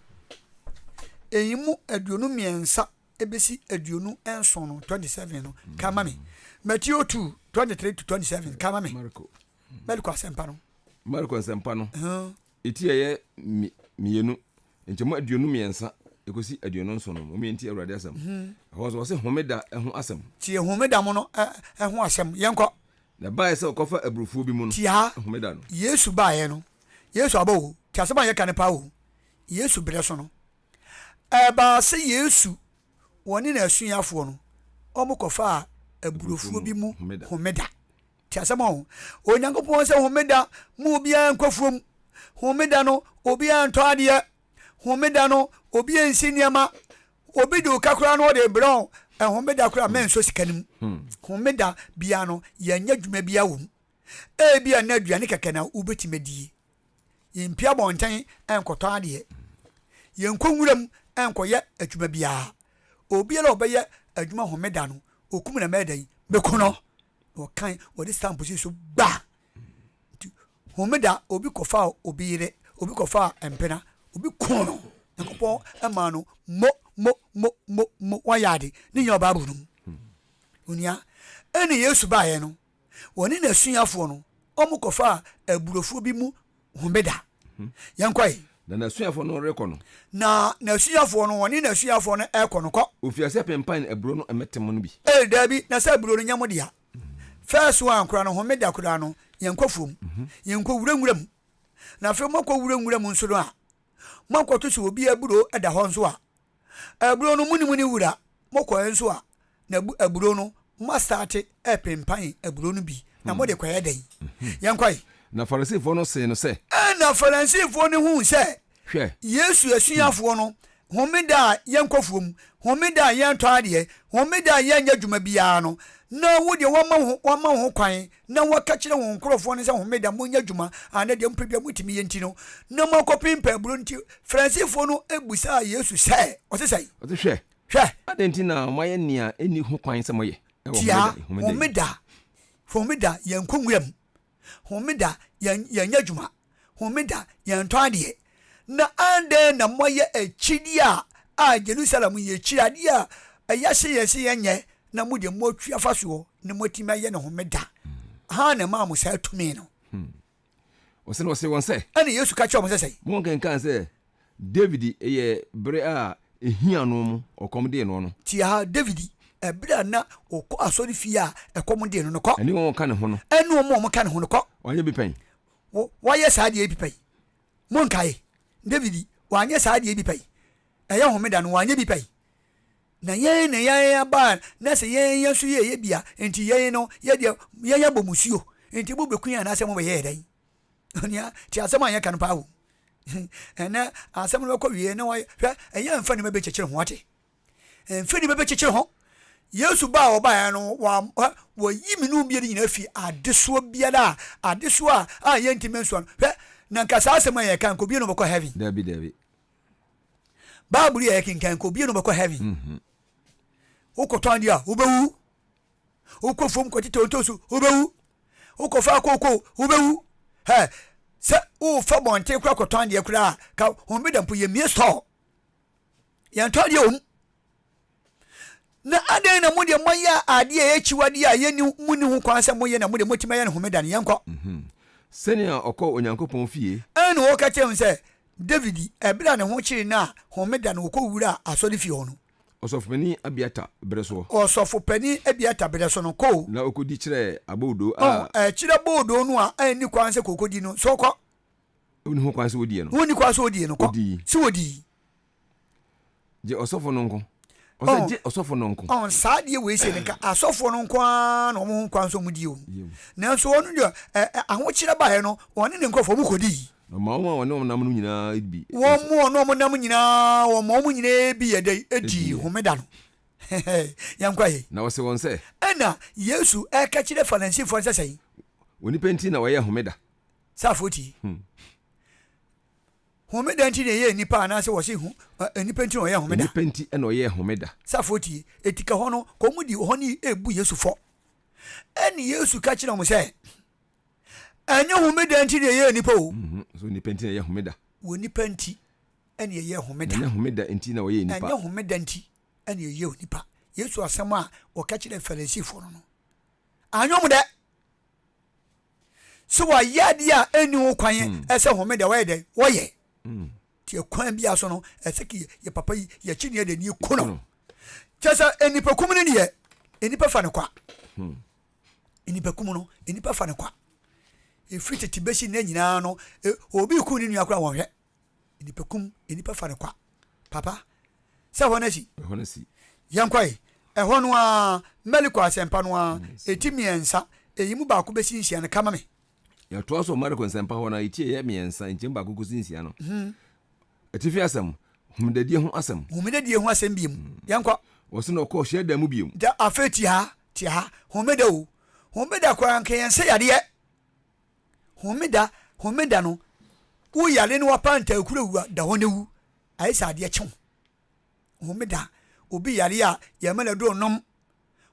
ɛyi mu 23 bɛsi 27 no, 27 no, ka ma me. Mateo 2, 23 to 27, ka ma me. Marko. Marko asɛmpa no. Marko asɛmpa no. Eti ɛyɛ mmienu, nkyɛmu 23 ekosi 27 no, wɔn nti Awurade asɛm. Mhm. Ɛhɔ nso wɔsɛ homeda ho asɛm. Tie homeda mo no ɛho asɛm, yɛnkɔ. Na ɛbaeɛ sɛ ɔkɔfa aburofuo bi mu no, Tia homeda no. Yesu baeɛ no, Yesu aba o, tie asɛm a yɛka no paa o, Yesu berɛ so no, Ɛbaa sɛ Yesu, wɔne n'asuafoɔ no, wɔkɔfaa aburofuo bi mu homeda. Te asɛm ɔ. Onyankopɔn sɛ homeda mu obiara nkɔ fuom. Homeda no, obiara ntɔ adeɛ. Homeda no, obiara nsi nneɛma. Obi de oka koraa no ɔde brɛ wo. Homeda koraa mɛnsɔ sika no mu. Hmm. Homeda biara no, yɛnyɛ adwuma biara wɔ mu. Ebia na aduane kɛkɛ na wobɛtumi adie. Yɛmpue abɔnten nkɔtɔ adeɛ. Yɛnkɔ nwuram nkɔyɛ adwuma biara. Obiara a ɔbɛyɛ adwuma homeda no, okum na mɛyɛ dɛn? Mɛku no. Na ɔkan, wɔde stamp si so gba. Nti homeda, obi kɔfaa obi yere, obi kɔfaa mpena, obi kuu no. Nyankopɔn maa no mo, mo, mo, mo, mo, wayɛ ade. Ne nyinaa wɔ Bible no mu. Onua, ɛne Yesu baeɛ no, Wɔne n'asuafoɔ no, wɔkɔfaa aburofuo bi mu homeda. Yɛnkɔ ɛ. Na n'asuafoɔ no rekɔ no. Na n'asuafoɔ no, wɔne n'asuafoɔ no rekɔ no, kɔ. Ɔfiri aseɛ pempan aburo no mmɛtem no bi. Ee, daabi, na sɛ aburo no nyɛ mo dea. First one koraa no, homeda koraa no, yɛnkɔ afuom, yɛnkɔ wura nwura mu. Na afei moakɔ wura nwura mu nso no a, moakɔto sɛ obi aburo da hɔ nso a, Aburo no monim ne wura, mokɔɛ nso a na aburo no moastate repempan aburo no bi na mode kɔyɛ dɛn? Yɛnkɔe. Na Farisifoɔ no see no sɛ. Ɛnna Farisifoɔ no huu sɛ Hwɛ! Yesu asuafoɔ no. Homeda a yɛnkɔ fuom, Homeda a yɛntɔ adeɛ, Homeda a yɛnyɛ adwuma biara no, na wo deɛ woama wo woama wo ho kwan na woaka kyerɛ wo nkurɔfoɔ no sɛ Homeda monyɛ adwuma anaa deɛ mopɛ biara motumi yɛ nti no, na moakɔpem aburo nti, Farisifoɔ no bisaa Yesu sɛ, Ɔse sɛn? Ɔse, Hwɛ! Hwɛ! Adɛn nti na moayɛ nea ɛnni ho kwan sɛ moyɛ wɔ Tia, Homeda yi? Homeda, Homeda yɛnkɔ nwuram, Homeda yɛnyɛ adwuma, Homeda yɛntɔ adeɛ. Na adɛn na moayɛ akyideɛ a a Jerusalem yɛ akyiri adeɛ a yɛahyɛ yɛn sɛ yɛnyɛ na mo deɛ moatwi afa soɔ na moatumi ayɛ no homeda? Hwan na ɛmaa mo saa tumi no? Ɔsɛ na ɔse wɔn sɛ. Ɛnna Yesu ka kyerɛɛ wɔn sɛ sɛn? Monkenkan sɛ David yɛ bere a ehia no mu ɔkɔm dee no no. Tie ha, David, ɛberɛ a na ɔkɔ asɔrefie a ɛkɔm dee no no, kɔ. Ɛne wɔn a wɔka ne ho no. Ɛne wɔn a wɔka ne ho no, kɔ. Wanyɛ bi pɛn. Wo, wayɛ saa adeɛ yi bi pɛn. Monkae, David, wanyɛ saa adeɛ yi bi pɛn. Ɛyɛ homeda no, wanyɛ bi pɛn. Na yɛn na yɛn aba a, na sɛ yɛn yɛn nso yɛyɛ bi a, enti yɛn no, yɛ deɛ, yɛn abɔ musuo. Enti mobɛku yɛn anaasɛ mobɛyɛ yɛn dɛn? Onua, te asɛm a yɛka no paa o. Ɛnɛ asɛm no bɛkɔ wie na wayɛ hwɛ ɛyɛ mfa nneɛma bɛkyekyere ho ate. Mfa nneɛma bɛkyekyere ho. Yesu ba a ɔbaeɛ no wa wɔyi me ne mmienu nyinaa fi adesoɔ biara a adesoɔ a a yɛntumi nsoa no. Hwɛ na nka saa asɛm a yɛka nka obi na ɔbɛkɔ heaven. Dabi dabi. Bible yɛ yɛkenkan nka obi na ɔbɛkɔ heaven. Mm-hmm. Wokɔtɔn adeɛ a wobɛwu. Wokɔ fam kɔtetɛ ntosu, wobɛwu. Wokɔfa kooko, wobɛwu. Hɛ, sɛ wofa bɔnten koraa kɔtɔn adeɛ koraa a, ka homeda mpo yɛmmie store. Yɛntɔ adeɛ wɔ mu. Na adɛn na mo deɛ moayɛ adeɛ a ɛyɛ akyiwadeɛ a yɛnni monni ho kwan sɛ moyɛ na mo deɛ moatumi ayɛ no homeda no? Yɛnkɔ. Mhm. Sɛnea ɔkɔɔ Onyankopɔn fie. Ɛnna wɔka kyerɛɛ no sɛ, Dawid, ɛberɛ a ne ho kyeree no a homeda no ɔkɔwuraa asɔrefie hɔ no, Ɔsɔfopanin Abiatar berɛ soɔ. Ɔsɔfopanin Abiatar berɛ so no, kɔ o. Na ɔkɔdi kyerɛɛ aboodoo a. Ɔ, kyerɛ aboodoo no a ɛnni kwan sɛ kɔkɔdi no, sɛ ɔkɔ. Ɔnni ho kwan sɛ ɔdie no. Ɔnni kwan sɛ ɔdie no, kɔ. Ɔdii. Sɛ ɔdii. Gye ɔsɔfo no nko. Ɔsɛ gye ɔsɔfo no nko. Ɔn, saa adeɛ wei sei no, nka asɔfoɔ no nko ara na wɔn ho kwan sɛ wɔdie o. Nanso ɔno deɛ, ɛ, ɛ, ahokyerɛ baeɛ no, ɔne ne nkurɔfoɔ wɔkɔdii. Na ɔmaa wɔn a wɔne wɔn nam no nyinaa bi. Wɔn mu wɔn a wɔnam nyinaa, wɔmaa wɔn nyinaa bi yɛ dɛn? Dii homeda no. Yɛnkɔ he? Na ɔse wɔn sɛ. Ɛnna Yesu reka kyerɛ Farisifoɔ no sɛ sɛn? Onipa nti na wɔyɛɛ homeda. Safoɔ tie. Homeda nti na ɛyɛɛ nnipa anaasɛ wɔse ho nnipa nti na wɔyɛɛ homeda? Nnipa nti na wɔyɛɛ homeda. Safoɔ tie. Eti ka hɔ no, ka wɔn di hɔ ne ebu Yesu fɔ. Ɛnna Yesu ka kyerɛ wɔn sɛ. Ɛnyɛ homeda nti na ɛyɛɛ nnipa o. Mhm, so nnipa nti na ɛyɛ homeda. Wɔ nnipa nti ɛna ɛyɛ homeda. Ɛnyɛ homeda nti na wɔyɛ nnipa. Ɛnyɛ homeda nti ɛna ɛyɛ onipa. Yesu asɛm a ɔka kyerɛ Farisifoɔ no no, anyɛ wɔn dɛ. Sɛ wɔayɛ adeɛ a ɛnni ho kwan hmm. ɛsɛ homeda wɔyɛ dɛ wɔyɛ. Hmm. Nti ɛkwan bi so no ɛsɛ ki yɛ papa yi yɛkyi ne yɛ dɛ ne yɛku no. Kyɛ sɛ nnipakum no deɛ nnipa fa no kwa. Hmm. Nnipakum no, nnipa fa no kwa. Ɛfiri tete bɛsi nnɛ nyinaa no, e, obi rekum ne nua koraa wɔnhwɛ. Nnipakum, nnipa fa no kwa. Papa, sɛ ɛhɔ no asi. Ɛhɔ no asi. Yɛnkɔe. Ɛhɔ no ara, Mariko asɛmpa no ara, ɛti mmiɛnsa, ɛyi mu baako bɛsi nsia no, ka ma me. Yɛtoa so Mariko nsɛmpa hɔ no a, ɛti ɛyɛ mmiɛnsa, nkyɛmu baako kɔsi nsia no. Hmm. Atifi asɛm, Homedadie ho asɛm. Homedadie ho asɛm biom. Yɛnkɔ. Wɔse na ɔkɔɔ hyiadan mu biom. Da afei tie ha, tie ha. Homeda o. Homeda koraa nka yɛn sɛ yadeɛ. Homeda, homeda no, wo yare no wapa ntaakuro wu a, da hɔ na wu. Ayɛ sɛ adeɛ kye wo. Homeda, obi yare a, yɛma no aduro nom.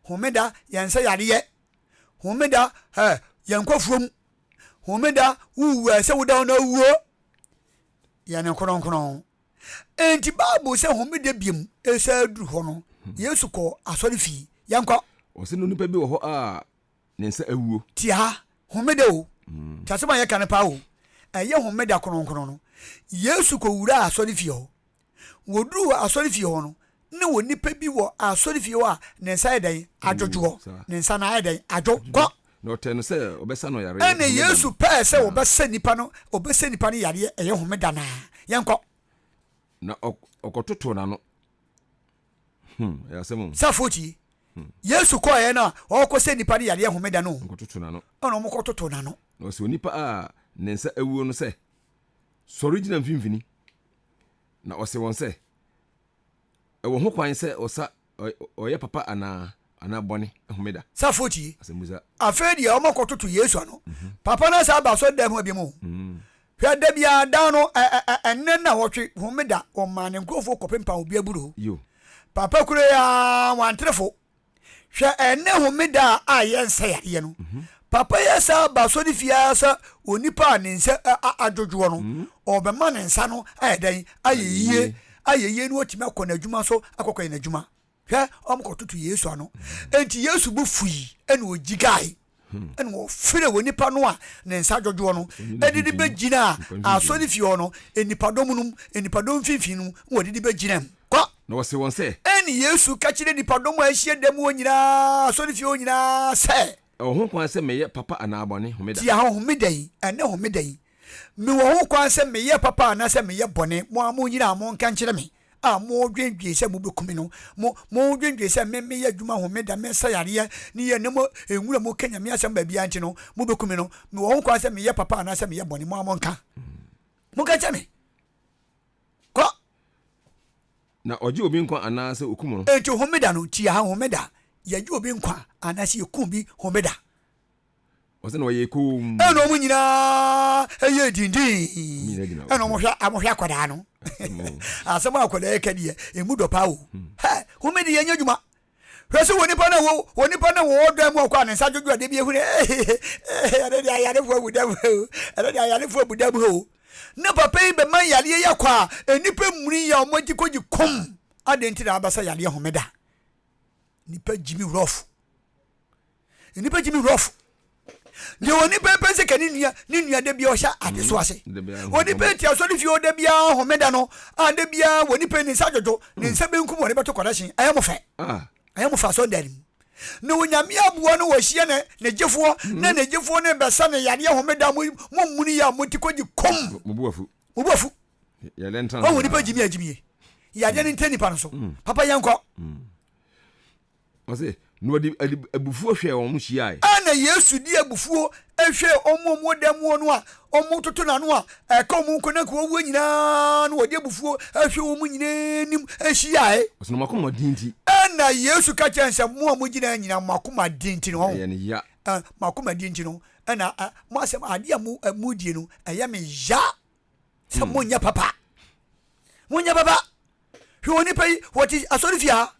Homeda, yɛn sɛ yadeɛ. Homeda, ɛ, yɛnkɔ fuom. Homeda, wowu a, ɛsɛ woda hɔ na wuo. Yɛ no kronkron. Enti Bible sɛ homeda biom ɛsɛ aduru hɔ no, Yesu kɔɔ asɔre fie. Yɛnkɔ. Ɔsɛ no nipa bi wɔ hɔ a ne nsa awuo. Tie ha, homeda o. Mm. Te asɛm a yɛka no paa o. Ɛyɛ homeda kronkron no. Yesu kɔwuraa asɔre fie hɔ. Wɔduruu asɔrefie hɔ no, na wɔ nipa bi wɔ asɔrefie hɔ a ne nsa ayɛ dɛn? Adwodwoɔ. Ne nsa no ayɛ dɛn? Adwo. Kɔ. Na ɔtɛɛ no sɛ ɔbɛsa no yareɛ. Ɛna Yesu pɛɛ sɛ ɔbɛsa nipa no, ɔbɛsa nipa no yareɛ ɛyɛ homeda no ara. Yɛnkɔ. Na ɔkɔtotoo n'ano. Hmm, ɛyɛ asɛm o. Safo tie. Hmm. Yesu kɔɔɛ no a ɔrekɔsa nipa no yareɛ homeda no. Ɔkɔtotoo n'ano. Ɛna ɔmokɔtotoo n'ano. Na ɔsɛ onipa a ne nsa awuo no sɛ, sɔre gyina mfimfini. Na ɔse wɔn sɛ, Ɛwɔ ho kwan sɛ ɔsa ɔyɛ papa anaa anaa bɔne homeda? Safo tie. Asɛmmusa. Afei deɛ wɔakɔtoto Yesu ano. Papa no asan aba asɔredan mu biom o. Hwɛ, da biara da no, ɛnnɛ nnawɔtwe, homeda, wɔmaa ne nkurɔfoɔ kɔpempam obi aburoo. Papa kuro yi ara, wantrefo. Hwɛ ɛnnɛ homeda a yɛnsa yareɛ no. Papa yi asan aba asɔrefie ara sɛ onipa a ne nsa adwodwoɔ no, ɔrebɛma ne nsa no ayɛ dɛn? Ayɛ yie. Ayɛ yie na watumi akɔ n'adwuma so akɔkɔyɛ n'adwuma. Hwɛ, wɔkɔtoto Yesu ano. Enti Yesu bo fui ɛna ɔgyigae ɛna ɔfrɛ onipa no a ne nsa dwodwoɔ no ɛde de bɛgyina asɔrefie hɔ no, nnipadɔm no mu, nnipadɔm mfimfini no mu, na wɔde de bɛgyina mu. Kɔ! Na ɔse wɔn sɛ. Ɛnna Yesu ka kyerɛɛ nnipadɔm a ahyia da mu hɔ nyinaa, asɔrefie hɔ nyinaa sɛ. Ɛwɔ ho kwan sɛ meyɛ papa anaa bɔne homeda? Tia homeda yi, ɛnnɛ homeda yi, mewɔ ho kwan sɛ meyɛ papa anaasɛ meyɛ bɔne? Mo ara mo nyinaa monka nkyerɛ me. A modwendwen sɛ mubeku me no, mo, modwendwen sɛ me meyɛ adwuma homeda, mesa yareɛ, ne yɛ na mo nwura mu ka Nyame asɛm baabiara nti no, mubeku me no, mewɔ ho kwan sɛ meyɛ papa anaasɛ meyɛ bɔne? Mo ara monka. Monka nkyerɛ me. Kɔ. Na ɔgye obi nkwa anaasɛ okum no? Enti homeda no, tie ha, homeda, yɛgye obi nkwa anaasɛ yɛkum bi homeda. Ɔsɛ na wɔyɛ komm. Ɛna wɔn nyinaa yɛ dindin. Ɛna wɔn hwɛ wɔn hwɛ akwadaa no. Asɛm a akwadaa yɛ ka deɛ emu dɔ paa o. Hmm. Hɛ home de yɛ nyɛ adwuma. Hwɛ sɛ wɔ nipa na wɔ wɔ nipa na wɔ dan mu ɔkɔ a ne nsa dwodwo adeɛ bi ehunu ɛne deɛ ayarefoɔ abu dam o ɛne deɛ ayarefoɔ abu dam o. Ne papa yi bɛma yareɛ yi akɔ a nnipa mmuni yɛ wɔn akyi kɔgye kom. Adeɛ nti na abasa yareɛ homeda. Nipa gyimi rɔfo. Nnipa gyimi rough. Deɛ onipa pɛ sɛ ka ne nua ne nua da bia ɔhyɛ ade so ase. Mm. Onipa ti asɔre fie ɔda bia homeda no a da bia wɔ nipa ne nsa dwodwo ne nsa benkum wɔde bɛto kɔdɛhyen ɛyɛ mo fɛ. Ah. Ɛyɛ mo fɛ asɔre dan mu. Na onyame aboa no wɔhyia ne ne gyefoɔ mm. na ne gyefoɔ no bɛsa ne yadeɛ homeda mo mo muni yɛ a mo ti kɔgye kom. Mo bu afu. Mo bu afu. Ɔwɔ nipa gyimi a gyimie. Yadeɛ no ntɛ nipa no so. Mm. Papa yɛnkɔ. Ɔse, na ɔde abufuo hwɛɛ wɔn hyiae. Ɛna Yesu de abufuo hwɛɛ wɔn a wɔwɔ dan mu hɔ no a wɔretoto n'ano a ɛka wɔn nko na nka wɔwuo nyinaa no, ɔde abufuo hwɛɛ wɔn nyinaa anim hyiae. Ɔse, na mo akoma den nti. Ɛna Yesu ka kyerɛɛ no sɛ, Mo a mogyina ha nyinaa, mo akoma den nti no, ɔho, Ɛyɛ no ya. mo akoma den nti no, ɛna mo asɛm, adeɛ a mo, modie no, ɛyɛ me ya sɛ monyɛ papa. Monyɛ papa. Hwɛ onipa yi, wɔte asɔrefie ha.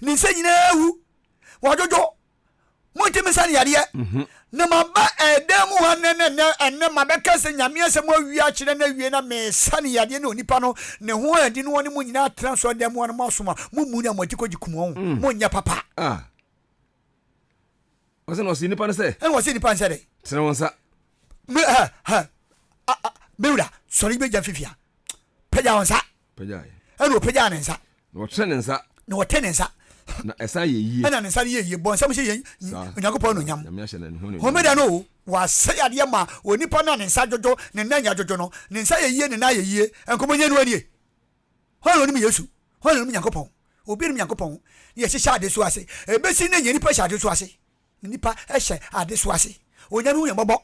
Ne nsa nyinaa awu, wadwodwo, montumi nsa no yadeɛ. Mhm. Na maba ɛdan mu ha nnɛ nɛ nɛ ɛnɛ mabɛka sɛ Nyame asɛm awie akyerɛ no awie na mesa no yadeɛ na onipa no ne ho adi no ɔne mo nyinaa atena so ɛdan mu ha no moasom a mommu no a mo ati kɔgye kum wɔn mm. monyɛ papa. Ah. Ɔsɛ na ɔse nipa no sɛ. Ɛna ɔse nipa no sɛ dɛ. Tene wo nsa. Me ha ha me wura sɔre bɛgya mfifia pagya wo nsa. Pagyae. Ɛna ɔpagyaa ne nsa. Na ɔtene ne nsa. Na ɔte ne nsa. Na ɛsan yɛ yie. Ɛna ne nsa no yɛ yie. Bɔ nsɛm hyɛ yɛn Onyankopɔn anuonyam. Nyame ahyɛ ne ho anuonyam. Homeda no o, wasɛe adeɛ ma onipa no a ne nsa dwodwo, ne nan nya dwodwo no. Ne nsa yɛ yie, ne nan yɛ yie. Nkɔmmɔ nyɛ no nie. Hwan na onim Yesu? Hwan na onim Nyankopɔn? Obi nim Nyankopɔn. Ne yɛhyehyɛ ade so ase. Ɛbɛsi nnɛ nyɛ nipa hyɛ ade so ase. Nnipa hyɛ adesoa ase. Onyame hu yɛn mmɔbɔ.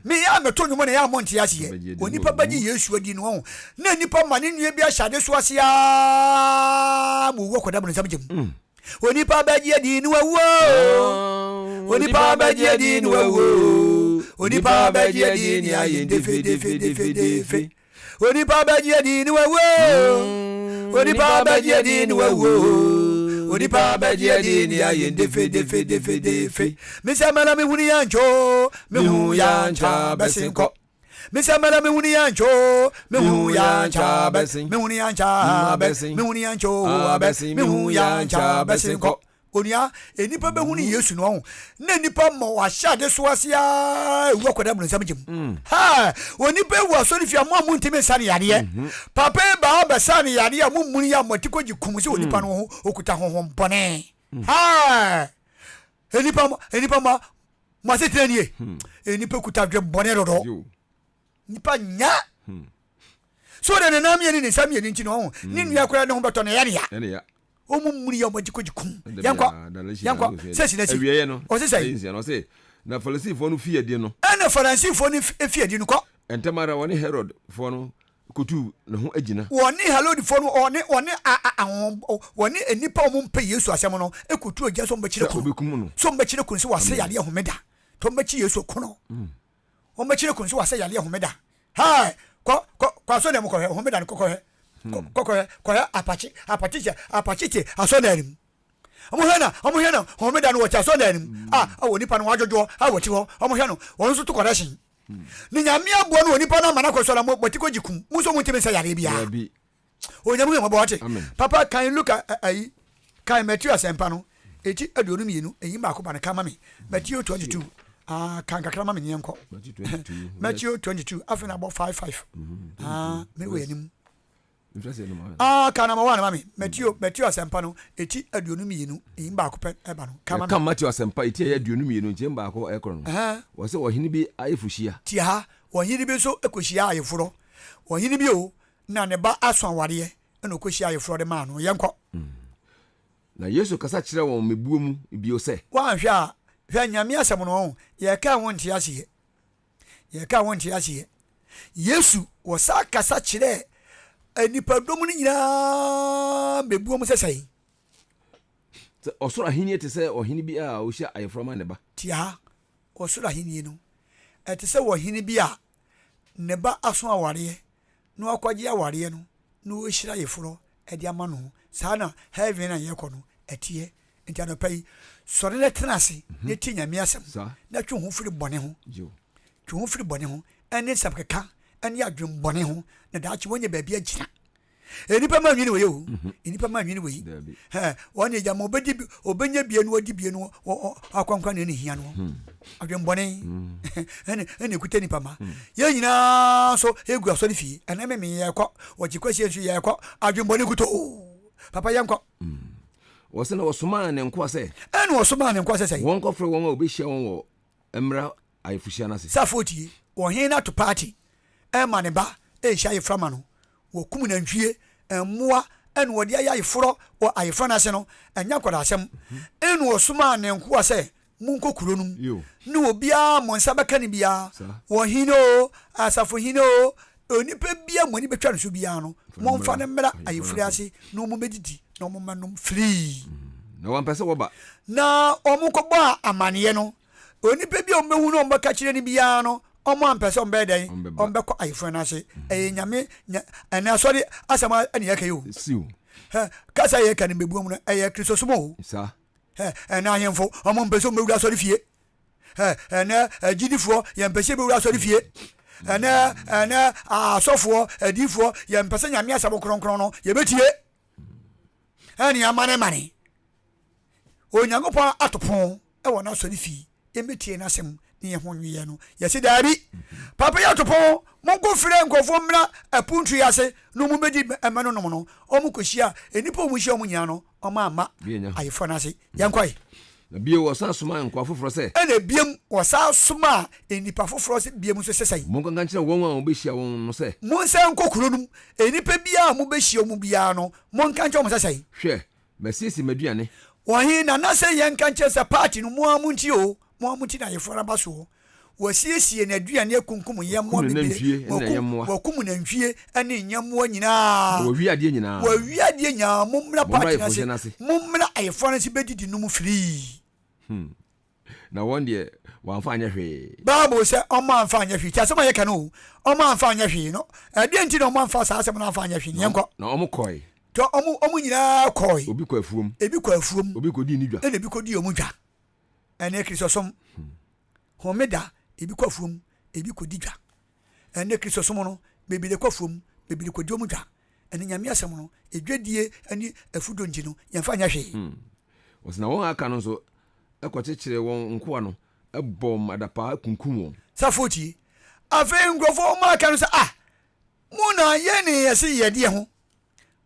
Me yɛ a meto nnwom na yɛ a monte aseɛ. Onipa bɛgye Yesu adi no ɔho. Na nnipa ma ne nua bi ahyɛ adesoa ase aa ma owu akɔda bonsam gya mu. Mm. Onipa bɛgye adi no wawu o. Onipa bɛgye adi no wawu o. Onipa bɛgye adi ne ayɛ defe defe defe defe. Onipa bɛgye adi ne wawu o. Onipa bɛgye adi ne wawu o. Onipa bɛgye adi ne ayɛ defe defe defe defe. Mesɛ mɛla mehunu yɛ nkyɛ o, mehu yɛ nkyɛ bɛsen kɔ. Mesɛ mɛla mehunu yɛ nkyɛ o, mehu yɛ nkyɛ bɛsen. Mehunu yɛ nkyɛ bɛsen. Mehunu yɛ nkyɛ o, abɛsen. Mehu yɛ nkyɛ bɛsen kɔ. Onua, nnipa bɛhunu Yesu no ɔho na nnipa ma wɔahyɛ ade so ase aa ewu akɔda bronsam gya mu. Mm. Ha! Onipa ewu asɔre fie a mo a montumi nsa ne yadeɛ. Mm-hmm. Papa yi baa bɛsa ne yadeɛ a mo mmuni yɛ a mo ati kɔgye kum sɛ onipa mm. no ho okuta honhom bɔne. Mm. Ha! Nnipa nnipa ma mo asetena nie. Hmm. Nnipa kuta dwen bɔne dodo. Nipa nya. Hmm. So de ne nan mmienu ne nsa mmienu nti no ɔho ne hmm. nua koraa ne ho bɛtɔ no ɛyɛ ne ya. Wɔn mu mmiri yɛ wɔn agyi kɔgye kum. Yɛnkɔ yɛnkɔ sɛ si n'akyi. Awieɛ no ɔse sɛ. Ɔse na Farisifoɔ no fi adi no. Ɛna Farisifoɔ no fi adi no kɔ. Ntɛm ara wɔne Herodfoɔ no. Kotuu ne ho agyina. Wɔne Herodefoɔ no, wɔne, wɔne a, a, ahonhom, wɔne nnipa a wɔmpɛ Yesu asɛm no kotuu agyina sɛ wɔbɛkyere Sɛ kunu. wɔbɛkum no. Sɛ wɔbɛkyere kunu sɛ wasɛ Amen. yareɛ homeda. Nti wɔbɛkye Yesu aku no. Wɔbɛkyere kunu sɛ wasɛ yareɛ homeda. Hai! Kɔ, kɔ, kɔ asɔredan mu kɔhwɛ, homeda no, kɔ kɔhwɛ. Kɔ, kɔ kɔhwɛ, kɔhwɛ apakye, apakye kyɛ, apakye te asɔredan no mu. Wɔhwɛ na, wɔhwɛ na homeda no wɔte asɔredan no mu. A, a, onipa no wadwodwoɔ a wɔte hɔ, wɔhwɛ no, wɔn nso to kɔrɛhyen. Ne nyame aboa no onipa no ama no akɔ so na mo ti kɔgye kum mo nso mo ntumi nsɛ yareɛ biara. Onyame hu mmɔbɔ ɔte. Papa kan Luka ayi kan Matthew asɛmpa no eti 22 eyi baako ba no kan ma me Matthew 22 ah kan kakra ma me neɛ nkɔ Matthew 22 afei na abɔ 5 5 ah me wɔ anim. Ah, ka number one ma me. Matthew, Matthew asɛmpa no, eti 22, nyi baako pɛ ɛba no. Ka ma me. Yɛka Matthew asɛmpa eti ɛyɛ 22, nkyɛn baako ɛkorɔ no. Wɔ sɛ ɔhene bi ayeforɔhyia. Tie ha, ɔhene bi nso kɔhyia ayeforɔ. Ɔhene bi o, na ne ba aso awareɛ, ɛna ɔkɔhyia ayeforɔ de maa no. Yɛnkɔ. Na Yesu kasa kyerɛɛ wɔn mmebuo mu bio sɛ. Woanhwɛ a, hwɛ Nyame asɛm no, ɔho, yɛka a wonte aseɛ. Yɛka a wonte aseɛ. Yesu wɔsan kasa kyerɛɛ nnipadɔm no nyinaa mmebuo mu sɛ sɛn? Sɛ ɔsoro ahennie te sɛ ɔhene bi a ɔhyia ayeforɔ ma ne ba. Tie ha, ɔsoro ahennie no, ɛte sɛ ɔhene bi a ne ba aso awareɛ na wakɔgye awareɛ no na ɔrehyira ayeforɔ de ama no. Saa na heaven a yɛrekɔ no ɛteɛ. Nti anɔpa yi, sɔre na tena ase na tie Nyame asɛm na twe wo ho firi bɔne ho. Twe wo ho firi bɔne ho ɛne nsɛm keka ɛne adwen bɔne ho na daakye woanya baabi agyina. Nnipa ma nwene wei o. Nnipa ma nwene wei. Wɔn ne gyama obedi obenya bie no ɔdi bie no akwankwa ne ne hia no. Adwen bɔne ɛne ɛne ekuta nipa ma. Yɛn nyinaa nso egu asɔre fie. Ɛnɛ me me yɛkɔ. Wɔgye kwasie nso yɛkɔ. Adwen bɔne kutoo. Papa yɛnkɔ. Wɔsɛ na wɔsomaa ne nkoa sɛ. Ɛna wɔsomaa ne nkoa sɛ sɛn? Wɔnkɔfrɛ wɔn a wɔbɛhyia wɔn wɔ mmra ayeforɔhyia no ase. Safo tie, ɔhene no ato paati rema ne ba rehyia ayeforɔ ama no. Wɔkum nantwie, mmoa ɛna wɔde ayɛ ayeforɔ wɔ ayeforɔ no ase no, ɛnyɛ nkwadaa-asɛm. Ɛna ɔsomaa ne nkoa sɛ, Monkɔ kuro no mu, ne obiara a mo nsa bɛka no biara, ɔhene oo, asafohene oo, onipa biara a mo ani bɛtwa ne so biara no, momfa no mmra ayeforɔ ase na wɔmmɛdidi na wɔmmɛnom firii. Na wɔampɛ sɛ wɔba. Na wɔkɔbɔɔ amaneɛ no, onipa bi a wɔbɛhu no a wɔbɛka kyerɛ no biara no, wɔampɛ sɛ wɔbɛyɛ dɛn? Wɔbɛkɔ ayeforɔ no ase. Ɛyɛ Nyame, nya, ɛnɛ asɔre asɛm a ɛne yɛka yi o. Hɛ, kasa a yɛka no mbɛbuo mu no, ɛyɛ Kristosom o. Hɛ, ɛnɛ ahemfo, wɔn mpɛ sɛ wɔbɛwura asɔre fie. Hɛ, ɛnɛ agyidifoɔ, yɛmpɛ sɛ yɛbɛwura asɔre fie. Ɛnɛ, ɛnɛ asɔfoɔ, adiyifoɔ, yɛmpɛ sɛ Nyame asɛm kronkron no yɛbɛtie. Ɛne amanemane. Onyankopɔn ato pon wɔ n'asɔre fie, yɛmmɛtie n'asɛm ne yɛn ho nweɛ no. Yɛse daabi. Papa yi ato pon, monkɔ frɛ nkurɔfoɔ mmra apuntu yi ase na wɔn bɛdi mmɛ no nom no. Wɔn kɔhyia, nnipa a wɔn hyia wɔn nyinaa no, wɔn amma ayeforɔ no ase. Yɛnkɔe. Na bio wɔsan somaa nkoa foforɔ sɛ. Ɛna biom wɔsan somaa nnipa foforɔ sɛ biom nso sɛ sɛn? Monkɔka nkyerɛ wɔn a wɔbɛhyia wɔn no sɛ. Monsan nkɔ kuro no mu, nnipa biara a mobɛhyia wɔn biara no, monka nkyerɛ wɔn sɛ sɛn? Hwɛ, masiesie m'aduane. Ɔhene, na na sɛ yɛnka nkyerɛ sɛ party no, mo ara mo nti o, mo ara mo nti na ayeforɔ no aba soɔ. Wasiesie n'aduane akunkum nyɛmmoa Wakum bebree, n'anantwie ne wakum, n'ayɛmmoa. wakum nantwie ne nyɛmmoa nyinaa. Na wawie adeɛ nyinaa. Wawie adeɛ nyinaa, mommra Mommra party no ase, ayeforɔhyɛ no ase. mommra ayeforɔ no ase bɛdidi nom firii. Na wɔn deɛ, wɔamfa anyɛ hwee. Bible sɛ wɔamfa anyɛ hwee. Tie asɛm a yɛka no o, wɔamfa anyɛ hwee no, ɛdeɛn nti na wɔamfa saa asɛm no amfa anyɛ hwee no? Yɛnkɔ. Na wɔkɔe. Nti wɔn nyinaa kɔe. Obi kɔ afuom. Ebi kɔ afuom. Obi kɔdii ne dwa. Ɛna ebi kɔdii wɔn dwa. Ɛnɛ Kristosom, Homeda, ebi kɔ afuom, ebi kɔdi dwa. Ɛnɛ Kristosom no, bebree kɔ afuom, bebree kɔdi wɔn dwa. Ɛnɛ Nyame asɛm no, edwadie ne afudo nti no, yɛmfa nyɛ hwee. Wɔse na wɔn a aka no nso kɔkyekyeree wɔn nkoa no, bɔɔ wɔn adapaa kunkum wɔn. Safo tie. Afei nkurɔfoɔ wɔn aka no sɛ, Ah, mo na yɛn ne yɛse yɛdeɛ ho.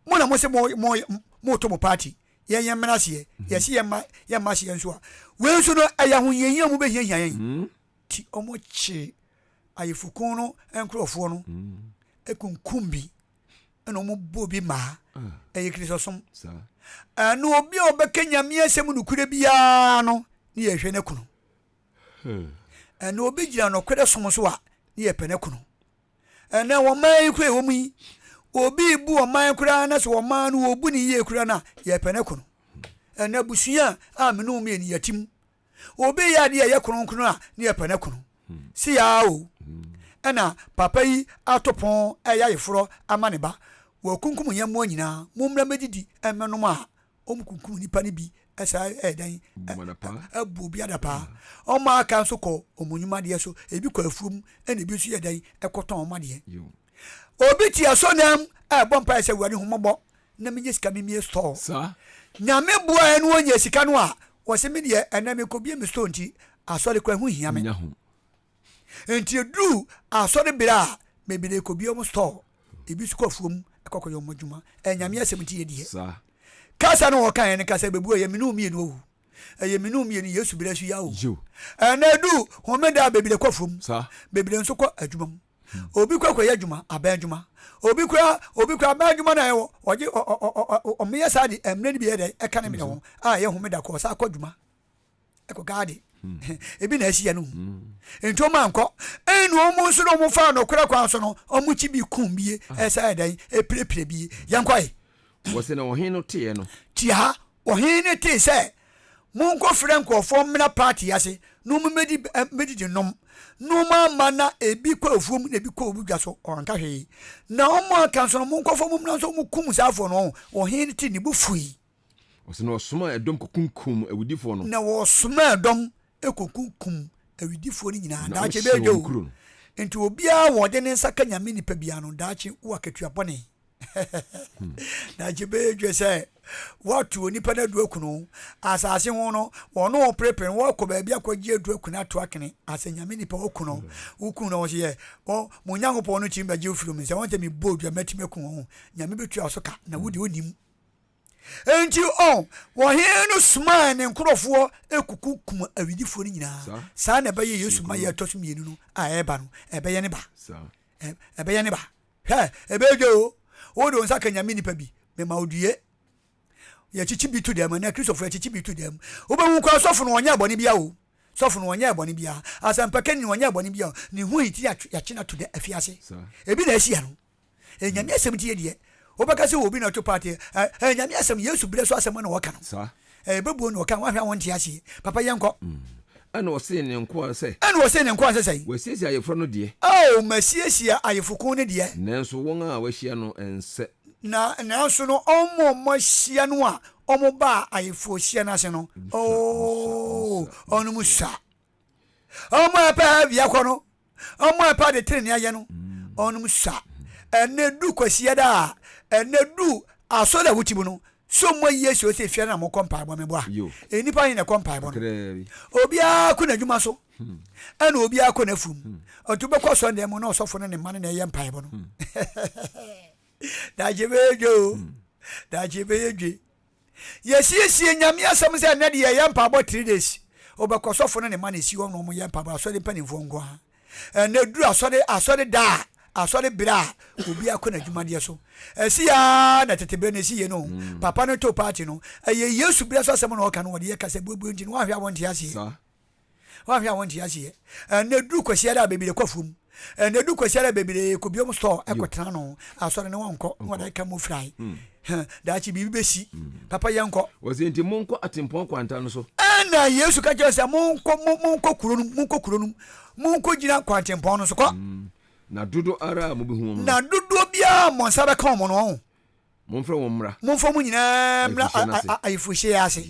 Mo na mose mo mo moto mo party. Yɛn yɛn mmena aseɛ. Yɛse yɛn mma yɛn mma aseɛ nso a. Wei nso no ɛyɛ ahohiahia a wɔbɛhiahia yɛn. Ti wɔn kye ayefokun no nkurɔfoɔ no ekunkum bi ɛna wɔn bɔ bi maa ɛyɛ kristosom. Ɛno obi a ɔbɛka Nyame asɛm nokorɛ biara no ne yɛhwɛ no kunu. Ɛno obi gyina nokorɛ som so a ne yɛpɛ no kunu. Ɛnɛ ɔman yi kura ɛwɔ mu yi, obi bu ɔman koraa na sɛ ɔman no wɔbu ne yie koraa no a, yɛpɛ no ko no. Ɛnɛ abusua a me ne wo mmienu yɛte mu, obi yɛ adeɛ a ɛyɛ kronkron a ne yɛpɛ no ko no. Si yaa o, ɛna papa yi ato pon ɛyɛ ayeforɔ ama ne ba. Wɔakunkum yɛn mmoa nyinaa, mommra mmɛdidi mmɛnom a wɔkunkum nnipa no bi saa ɛyɛ dɛn abu obi adapaa. Wɔn a aka nso kɔ wɔn nnwuma deɛ so, ebi kɔ afuom ɛna ebi nso yɛ dɛn ɛkɔtɔn wɔn adeɛ. Obi te asɔnam ɛbɔ mpaeɛ sɛ Awurade hu mmɔbɔ na menyɛ sika memie store. Nyame boa ɛno ɔnya sika no a wɔse me deɛ ɛnɛ mekɔbie me store nti asɔre kora ho hia me. Nti eduru asɔre bere a bebree kɔbie wɔn store, ebi nso kɔ afuom kɔkɔyɛ wɔn adwuma. Ɛyɛ Nyame asɛm nti yɛ deɛ. Kasa no wɔka yɛn no kasa bɛbu ɛyɛ mene wo mmienu o. Ɛyɛ mene wo mmienu Yesu berɛ so yi o. Ɛnɛ edu homeda a bebree kɔ afuom, bebree nso kɔ adwuma mu. Obi kɔ kɔyɛ adwuma, abɛn adwuma. Obi kura obi kura abɛn adwuma na ɛwɔ ɔgye ɔmeyɛ saa de mmerɛ no bi yɛ dɛ ɛka ne mmerɛ ho a ɛyɛ homeda kɔ ɔsa akɔ adwuma. ɛkɔ gaade hmm. ebi na ɛsi yɛ no hmm. nti ɔmo ankɔ ɛna ɔmo nso na ɔmo fa nɔkorɛ kwan so no ɔmo kyi bi kum bie ah. ɛsɛ ɛdɛn epirepire bie yɛn kɔ yi. wɔsɛ na ɔhen no teɛ no. tia ɔhen no tee sɛ monkɔ frɛ nkurɔfoɔ mmra paati ase na ɔmo mmɛdi mmɛdidi nom na ɔmo ama na ebi kɔ afuom na ebi kɔ obi dwa so ɔnka hwee na ɔmo aka nso no monkɔfɔ mo mmra nso ɔmo kum saa afoɔ no ɔhen no te ne bo fui. Ɔse na ɔsomaa ɛdɔm kɔkunkum awudifoɔ no. Na wɔsomaa ɛdɔm kɔkunkum awudifoɔ no nyinaa. Na Daakye wɔhyee ɛbɛyɛ dwa wɔn o. kuro no. Nti obiara a ɔde ne nsa ka Nyame nipa biara no, daakye wowɔ akatua bɔne. Daakye ɛbɛyɛ dwa sɛ woato onipa no adu aku no. Asase ho no, wɔne wo perepere no, woakɔ baabi akɔgye adu aku no ato akene. Asɛ Nyame nipa woku no, woku no, wɔse yɛ, mo Nyankopɔn no tumi bɛgye wo firi me nsa, wɔn sɛ mebɔɔ dua matumi aku wɔn. Nyame bɛtua wo so ka, na wo deɛ wonnim. Enti ɔn, ɔhene no somaa ne nkurɔfoɔ kɔkunkum awidifoɔ no nyinaa. Saa na ɛbɛyɛ Yesu ma yɛ ɛtɔ so mmienu no a ɛreba no, ɛbɛyɛ ne ba. Ɛbɛyɛ ne ba. Hwɛ, ɛbɛyɛ dwa o. Wode wo nsa ka Nyame nipa bi, mema wo due. Yɛkyekye bi to dɛm, ɛnɛ Kristofo yɛkyekye bi to dɛm. Wobɛhu koraa sɔfo no ɔnyɛɛ bɔne biara o. Sɔfo no ɔnyɛɛ bɔne biara. Asɛmpakani no ɔnyɛɛ bɔne biara o. Ne ho nti yɛakye no ato dɛ afiase. Ebi na asia no. Nyame asɛm nti yɛ deɛ wobɛka sɛ obi na ɔto party ɛ Nyame asɛm Yesu berɛ so asɛm na wɔka no ɛ bɛbuo na ɔka wahwɛ a wɔnte aseɛ papa yɛnkɔ. Ɛna ɔsee ne nkoa sɛ. Ɛna ɔsee ne nkoa sɛ sɛn? Wasiesie ayeforɔ no deɛ. Ao, masiesie ayefokunu no deɛ. Nanso wɔn a wɔahyia no nsɛ. Na nanso no wɔn a wɔahyia no a wɔbaa ayeforɔhyia no ase no, oo, wɔnom sua. Wɔn a ɛpɛ awia kɔ no, wɔn a ɛpɛ ade tenenee ayɛ no, wɔnom sua. Ɛnɛ du Kwasiada a, ɛnɛ du asɔre a wote mu no, so mo ayi asi hɔ sɛ efia na mokɔ mpaebɔ meboa? Nnipa he na ɛkɔ mpaebɔ no. Obiara kɔ n'adwuma so, hmm. ɛna obiara kɔ n'afuom. Hmm. Ɔnti wobɛkɔ asɔre mu na ɔsɔfo no ne mma no na ɛyɛ mpaebɔ no. Hmm. Daakye bɛyɛ dwe o. Daakye bɛyɛ dwe. Yɛsiesie Nyame asɛm sɛ ɛnɛ deɛ yɛyɛ mpaabɔ 3 days. Wobɛkɔ sɔfo no ne ma na esi hɔ na wɔn yɛ mpaabɔ asɔre mpanimfoɔ nko ara. Ɛnɛ duru asɔre asɔre da a asɔre bere a obi akɔ n'adwumadeɛ so. Ɛsi aa na tete bere no esi yɛ no. Mm. Papa no to party no ɛyɛ Yesu bere so asɛm na ɔka no wɔde yɛ kasa buebue nti no wɔahwɛ a wɔnte aseɛ. Woanhwɛ a wonte aseɛ. Ɛnɛ duru Kwasiada a bebree kɔ afuom. Ɛnɛ duru Kwasiada a bebree kɔ biom store ɛkɔ tena no. Asɔre no wɔnkɔ na wɔde ka mu fry. Hmm. Daakye biribi bɛsi. Hmm. Papa yɛnkɔ. Wɔsɛ nti monkɔ atempɔn kwanta no so. Ɛna Yesu ka kyerɛ sɛ monkɔ monkɔ kuro no monkɔ kuro no monkɔ gyina kwantempɔn no so kɔ. Hmm. Na dodoɔ ara a mobɛhu wɔn no. Na dodoɔ biara mo nsa bɛka wɔn no. Momfrɛ wɔn mmra. Momfa wɔn nyinaa mmra ayeforɔhyia ase.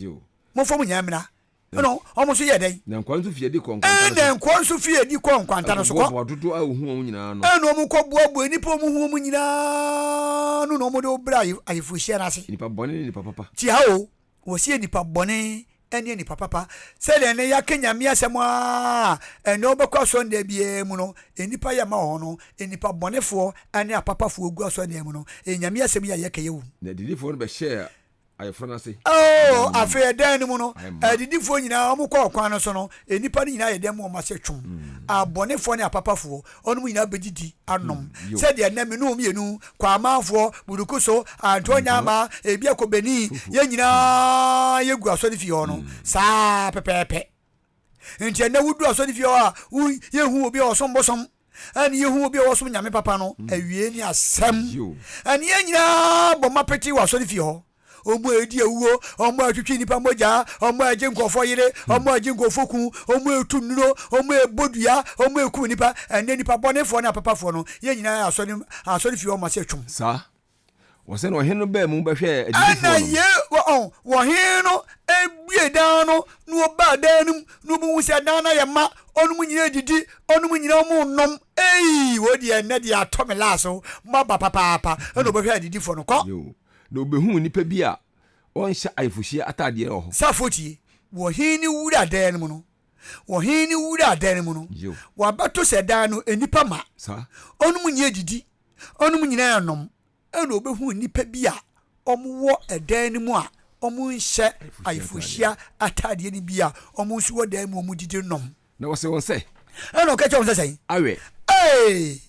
Momfa wɔn nyinaa mmra. Ɛna wɔn nso yɛɛ dɛn? Na nkoa nso fii adi kɔɔ nkwanta no so. Ɛna nkoa nso fii adi kɔɔ nkwanta no so kɔ. Kɔboaboa dodoɔ a wɔhu wɔn nyinaa ano. Ɛna wɔn kɔboaboa nnipa a wɔhu wɔn nyinaa ano na wɔde wɔn brɛɛ ayeforɔhyia no ase. Nnipa bɔne ne nnipa papa. Tie ha o, wɔsi nnipa bɔne ne nnipa papa. Sɛdeɛ ɛnnɛ yɛaka Nyame asɛm ara a, ɛnnɛ wobɛkɔ asɔndan biara mu no, nnipa yɛ ma wɔ hɔ no, nnipa bɔnefoɔ ne apapafoɔ gu asɔndan mu no, Nyame asɛm yi a yɛka yi wɔ mu. Na adidifoɔ no bɛhyɛɛ Ayeforo no ase. Oh, afei ɛdan no mu no, adidifoɔ nyinaa wɔn kɔ ɔkwan no so no, nnipa no nyinaa yɛ dɛm wɔn ase twom. Mm. Abɔnefoɔ ne apapafoɔ, wɔn nyinaa bɛdidi anom. Mm. Sɛdeɛ nnɛ me ne wɔn mmienu, Kwamanfoɔ, Burukuso, Antoanyama, mm. ebi akɔ Benin, yɛn nyinaa yɛgu asɔre fie hɔ no, saa pɛpɛɛpɛ. Nti ɛnnɛ wodu asɔre fie hɔ a, yɛnhu obi a ɔsom bosom. Ɛne yɛhu obi a ɔsom Nyame papa no, awiei ne asɛm. Ɛne yɛn nyinaa bɔ mapete wɔ asɔrefie hɔ. Wɔn a ɛdi awuo, wɔn a ɛtwetwe nnipa mogya, wɔn a ɛgye nkurɔfoɔ yere, wɔn a ɛgye nkurɔfoɔ kun, wɔn a ɛtu nnuro, wɔn a ɛbɔ dua, wɔn a ɛkum nnipa, ɛnnɛ nnipa bɔnefoɔ ne apapafoɔ no, yɛn nyinaa yɛ asɔre asɔrefie hɔ ma sɛ twom. Saa. Wɔsɛ na ɔhene no baa mu bɛhwɛɛ adidifoɔ Ɛnna no. ye ɔ ɔhene no buee dan no, na ɔbaa dan no mu, na ɔbɛhu sɛ dan no ayɛ ma, ɔnom nyinaa redidi, ɔnom nyinaa wɔrenom. Ei, wei deɛ ɛnnɛ deɛ atɔ me laa so, moaba papaapa. Ɛnna ɔbɛhwɛɛ adidifoɔ no, kɔ. Yoo. Na ɔbɛhuu nnipa bi a wɔnhyɛ ayeforɔhyia atadeɛ wɔ hɔ. Safoɔ tie, ɔhene no wura dan no mu no, ɔhene no wura dan no mu no, Yoo. wabɛto sɛ dan no nnipa ma, Saa. ɔnom nyinaa redidi, Ɔnom nyinaa nom, ɛna ɔbɛhuu nnipa bi a wɔwɔ ɛdan no mu a wɔnhyɛ ayeforɔhyia ataadeɛ no bi a wɔn nso wɔ dan mu wɔdidi nom. Na ɔsee wɔn sɛ. Ɛna ɔka kyerɛɛ wɔn sɛ sɛn? Awɛ. Ee!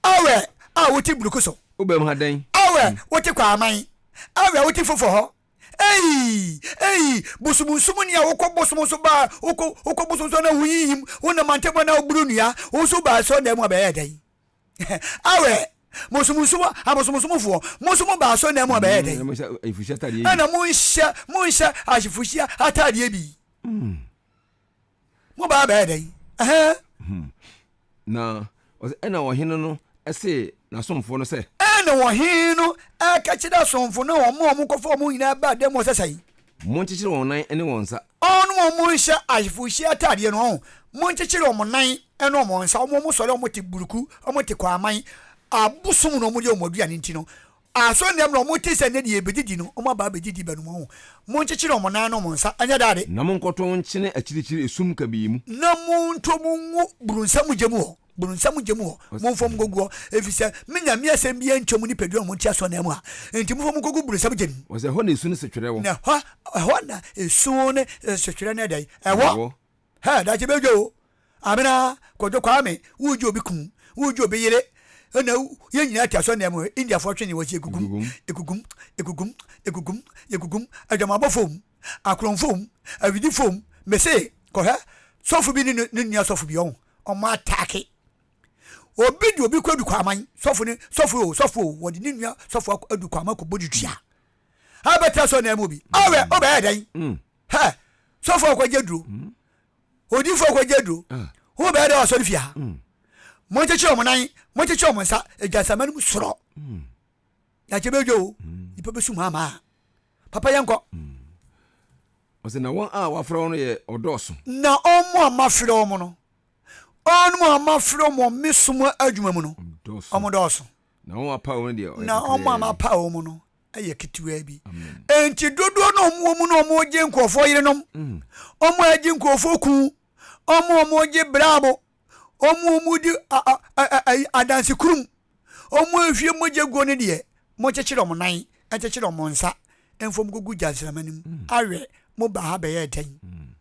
Awɛ a wote buruku so. Wobaa mu ha dɛn? Awɛ wote Kwaaman. Awɛ wote Fofo hɔ. Ei! Ei! Bosomsomni a wokɔ bosom so baa, wokɔ, wokɔ bosom so na woyiyim, wonam mantam a na woboro nnua, wo nso wobaa asɔredan mu abɛyɛɛ dɛn? Awɛ, mosomsom abosomsomfoɔ, mo nso mobaa asɔredan mu abɛyɛ dɛn? Ɛna monhyɛ monhyɛ ayeforɔhyia ataadeɛ bi. Mobaa abɛyɛ dɛn? Ɛhɛn. Na ɛna ɔhene no see n'asomfoɔ no sɛ. Ɛna ɔhene no ka kyerɛ asomfo no a wɔn a wɔkɔfa wɔn nyinaa baa dan mu hɔ sɛ sɛn? Monkyekyere wɔn nan ne wɔn nsa. Wɔn a wɔnhyɛ ayeforɔhyia ataadeɛ no, ɔho, monkyekyere wɔn nan ne wɔn nsa, wɔn a wɔsɔre a wɔte buruku, wɔte kwaman, abosom na wɔde wɔn aduane nti no, asɔre mu na wɔte sɛ nnɛ deɛ yɛbɛdidi no, wɔaba abɛdidi bɛnom, ɔho, monkyekyere wɔn nan ne wɔn nsa, ɛnyɛ daade. Na monkɔto wɔn nkyene akyirikyiri esum kabii mu. Na monto mo ngu bronsam gya mu hɔ. Bronsam gya mu hɔ, momfa wɔn nkɔgu hɔ, ɛfiri sɛ me Nyame asɛm biara ntwa mo nipadua na monte asɔnnan mu ha, enti momfa wɔn nkɔgu bronsam gya no mu. Ɔsɛ ɛhɔ na esu ne setwerɛ wɔ. Na ɛhɔ, ɛhɔ na esu ne setwerɛ no ɛdɛn? Ɛwɔ. Hɛ, daakye bɛdwa o. Amena, Kwadwo Kwame, woregye obi kun, woregye obi yere, ɛna yɛn nyinaa te asɔnnan mu, Indiafoɔ twe ne wɔ se egugum, egugum, egugum, egugum, egugum, adwamabɔ fom, akorɔmfo mu, awidifo mu, mese kɔhwɛ sɔfo bi ne ne nua sɔfo bi ɔho ɔmo ataake obi de obi kɔ adu kwaman sɔfo ne sɔfo o sɔfo o wɔde ne nua sɔfo adu kwaman kɔ bɔ ne dua abɛtena sɔ nan mu obi ɔwɛ ɔbɛyɛ dɛn mm. hɛ sɔfo akɔgye duro mm. odifo akɔgye duro ah. wo bɛyɛ dɛ ɔsɔre fie ha mm. monkyekyere ɔmo nan monkyekyere ɔmo nsa egyasama no mu sorɔ yàkyɛ bɛdwa o nipa bɛsu mu ama Papa yɛnkɔ. Ɔsɛ na wɔn a wɔafrɛ wɔn no yɛ ɔdɔɔso. Na wɔn a mafrɛ wɔn no, wɔn a mafrɛ wɔn wɔ me som adwuma mu no, wɔn dɔɔso. Na wɔn a wɔapaw wɔn deɛ, Na wɔn a mapaw wɔn no yɛ ketewaa bi. Enti dodoɔ no a wɔwɔ mu no, wɔgye nkurɔfoɔ yerenom, mm. wɔn a wɔgye nkurɔfoɔ kun, wɔn a wɔgye brabo, wɔn a wɔdi adansekurum, wɔn a wɔhwie mogya guo no deɛ, monkyekyere wɔn nan, nkyekyere wɔn nsa, mfa wɔn nkɔgu gyansrama no mu. Mm. Awɛ, mo ba ha bɛyɛ dɛn? Mm.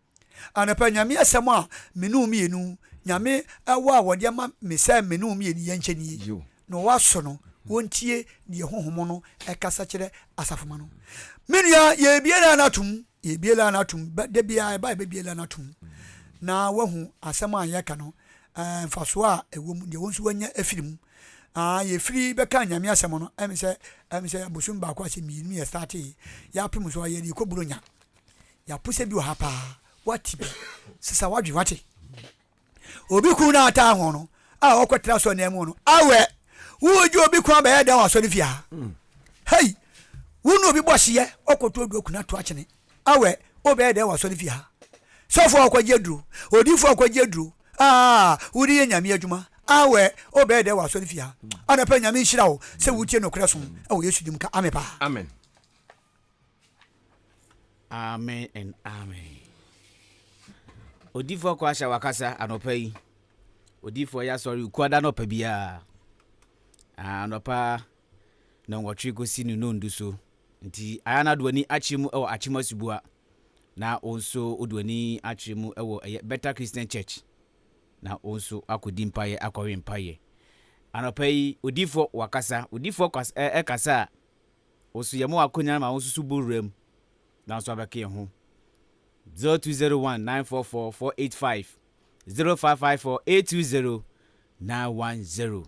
Anɔpa Nyame asɛm a me ne mmienu Nyame ɛwɔ a wɔde ama me sɛ me ne mmienu yɛnkyɛ nie. Na wɔaso no, wɔntie deɛ honhom no ɛkasa kyerɛ asafoma no. Me nua, yɛbie na atom. Yɛbie line no atom, da biara ɛba a yɛbɛbie line no atom na wahu asɛm a yɛka no, mfasoɔ a ɛwɔ mu, deɛ wɔn nso wɔanya afiri mu. Ah, yɛfiri bɛka Nyame asɛm no, ɛmi sɛ, ɛmi sɛ abosom baako asɛ mmienu yɛ startee, yɛapem so yɛde kɔ Buronya. Yɛapo sɛ bi wɔ ha paa, wate bi, sesa wadwe wate. Obi kun no ataa ho no a ɔkɔtra asɔredan mu no, awɛ, wogye obi kun abɛyɛ dɛn wɔ asɔre fie ha? Mm. Hei, wo ne obi bɔ hyeɛ ɔkɔto aduro kuna to akyene, awɛ, wobɛyɛ dɛn wɔ asɔre fie ha? Sɔfo a ɔkɔgye aduro, odifo a ɔkɔgye aduro, aa, wode yɛ nyame adwuma, awɛ, wobɛyɛ dɛn wɔ asɔre fie ha? Anɔpa nyame nhyira wo sɛ wotie nokorɛ som wɔ Yesu dim ka ame paa. Amen. Amen and amen. Odifoɔ kɔ ahyɛ wakasa anɔpa yi. Odifoɔ yɛ asɔre ukuada anɔpa biara. Ah, anɔpa na nwɔtwe kɔsi ne nondu so. Nti ayɛ na w'ani akyerɛ mu wɔ Akyem Asubua. Na wo nso wode w'ani akyerɛ mu wɔ ɛyɛ Better Christian Church. Na wo nso akɔdi mpaeɛ akɔwe mpaeɛ. Anɔpa yi odifoɔ wakasa. Odifoɔ ɛkasa a Wo so yɛma wo akonya ma wo nso so bɔ wuram na wo nso abɛka yɛn ho. 0201 944 485 0554 820 910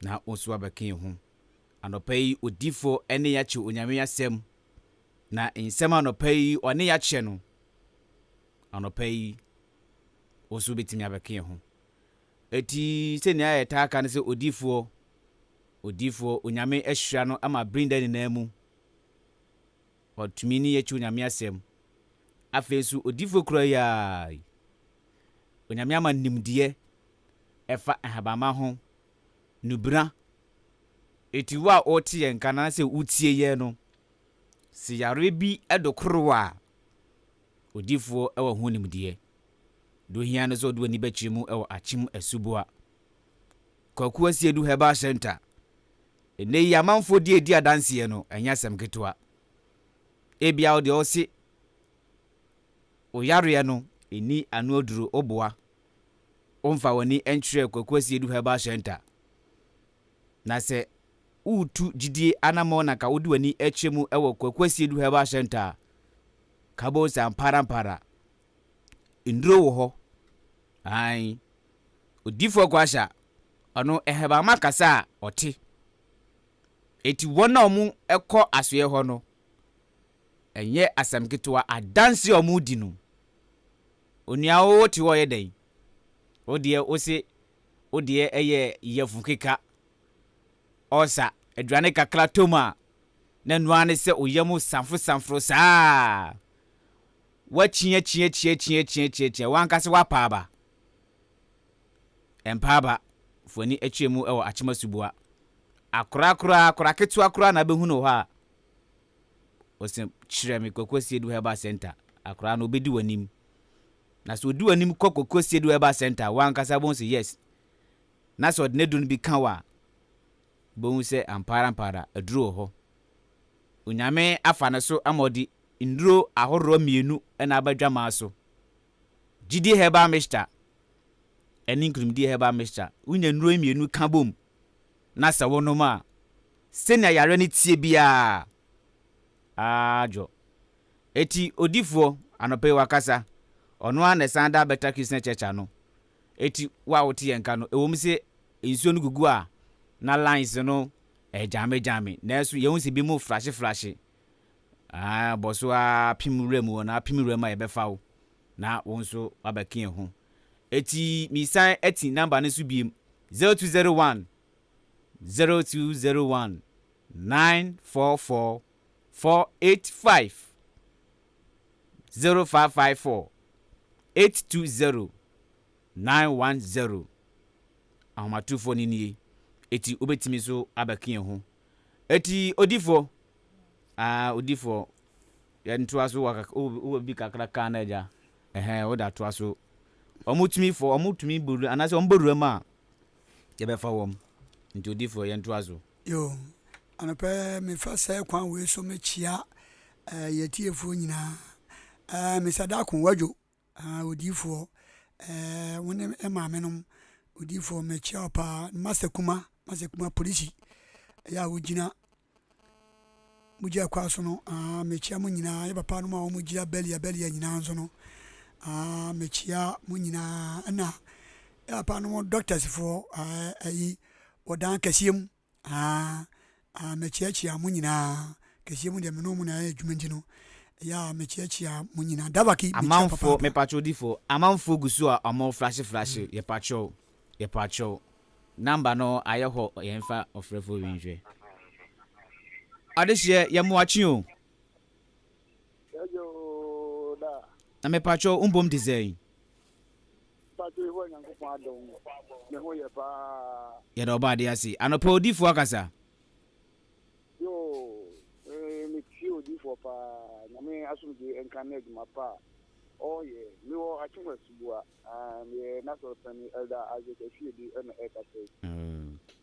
na wo nso abɛka yɛn ho. Anɔpa yi odifoɔ ne yɛakyɛ Onyame asɛm na nsɛm anɔpa yi ɔne yɛakyɛ no anɔpa yi wo nso wobɛtumi abɛka yɛn ho. Eti sɛnea yɛtaa ka no sɛ odifoɔ odifoɔ Onyame ahyira no ama bere nyinaa mu ɔtumi ne yɛkyɛ Onyame asɛm. Afei nso odifoɔ kura yi ara Onyame ama nimdeɛ ɛfa nhabamma ho, nubena. Eti wo a wote yɛn nka no anaasɛ wotie yɛn no, sɛ yareɛ bi dɔ koro a, odifoɔ wɔ ho nimdeɛ. Deɛ ohia no sɛ ɔde w'ani bɛkyerɛ mu wɔ Akyem Asuboa. Kwaku Asiedu Herbal Center. Ɛnnɛ yi amanfoɔ di edi adanseɛ no, ɛnyɛ asɛm ketewa. Ebia wo deɛ ɔse wo yareɛ no ɛni ano aduro, woboa. Womfa w'ani nkyerɛ Kwaku Asiedu Herbal Center. Na sɛ woretu gyidie anammɔn na ka wode w'ani kyerɛ mu wɔ Kwaku Asiedu Herbal Center a, ka bohu sɛ amparampara nnuro wɔ hɔ. Ae. Odiyifoɔ Kwasha, ɔno ɛhɛbamma kasa a ɔte. Eti wɔn a wɔkɔ asoeɛ hɔ no, ɛnyɛ asɛm ketewa, adanse a wɔredi no. Onua wo wote hɔ yɛ dɛn? Wo deɛ wo se wo deɛ ɛyɛ yafunu keka. Ɔsa aduane kakra tɔ mu a, na ɛno ara ne sɛ wo yam samfo samfo saa. Woakyia kyia kyia kyia kyia kyia kyia w'ankasa woapa aba. Ɛmpa aba. Fa w'ani kyerɛ mu wɔ Akyem Asuboa. Akora koraa, akora ketewa koraa na abɛhu no wɔ hɔ a, ɔse kyerɛ me Kwaku Asiedu Herbal Center. Akora no ɔbɛdi w'anim. Na sɛ ɔdi w'anim kɔ Kwaku Asiedu Herbal Center a, w'ankasa wobɛhu sɛ yes. Na sɛ ɔde n'aduro no bi ka wo a, wobɛhu sɛ ampa ara ampa ara aduro wɔ hɔ. Onyame afa ne so ama ɔde nnuro ahoroɔ mmienu na aba dwamaa so. Gyidie Herbal Mixture ɛne Nkunimdie Herbal Mixture. Wonya nnuro yi mmienu ka bom na sɛ wonom a, sɛnea yareɛ no teɛ biara, adwo. Eti odifoɔ anɔpa yi wakasa, ɔno ara na ɛsan da Better Christian Church ano. Eti wo a wote yɛn nka no, ɛwɔ mu sɛ nsuo no gugu a na lines no ɛgyamegyame, nanso yɛhu sɛ bi mu flashe flashe. Ah, bɔ so ara pem wura mu hɔ na apem wura mu a yɛbɛfa wo na wo nso wabɛka yɛn ho. Eti mesan ati number no so biem 0201 0201 944 485 0554 820 910. Ahomatorofoɔ no nie. Eti wobɛtumi nso abɛka yɛn ho. Eti odifoɔ, ah, odifoɔ, yɛntoa so wɔ wowɔ bi kakra kaa no agya. Ɛhɛn, woda toa so. Wɔn tumi fɔ, wɔn tumi bɔ anaasɛ wɔn bɔ wura mu a, yɛbɛfa wɔn. Nti odifoɔ yɛntoa so. Yo, anɔpɛ mefa sɛ kwan wei so mekyia eh, yɛtiefoɔ nyinaa. Eh, Mr. Dako Wadwo, ah, odiyifoɔ, eh, wo ne maame nom, odiyifoɔ mekyia wo paa. Master Kuma, Master Kuma polisi, ɛyɛ a wogyina mogya kwa so no, ah, mekyia mo nyinaa. Yɛ papa nom a wɔn gyina bɛlia bɛlia nyinaa nso no, ah, mekyia mo nyinaa. Ɛna yɛ papa nom doctors foɔ, ah, ayi, wɔdan kɛseɛ mu. Ah, ah, mekyiakyia mo nyinaa. Kɛseɛ mu deɛ me ne mo na ɛyɛ adwuma nti no, ɛyɛ a mekyiakyia mo nyinaa. Dabaki, mekyia Amanfoɔ, papaapa. Mepatwo odifoɔ, amanfoɔ gu so a ɔmo flashe flashe, yɛpatwo, yɛpatwo. Number no ayɛ hɔ, yɛmfa ɔfrɛfoɔ wi nhwɛ. Adehyeɛ, yɛ mmoakye o. Yɛyɛ da. Na mepatwo, mbom te sɛn? Mpatwo Yehowa Nyankopɔn adom, me ho yɛ paa. Yɛda ɔba ade ase. Anɔpa odifoɔ akasa. Yo, metie odifoɔ paa. Nyame asomdwe nka ne adwuma pa a ɔyɛ. Mewɔ Akyem Asuboa. Meyɛ n'asɔre panyin Elder Isaac Asiedu ɛna ɛkasa yi.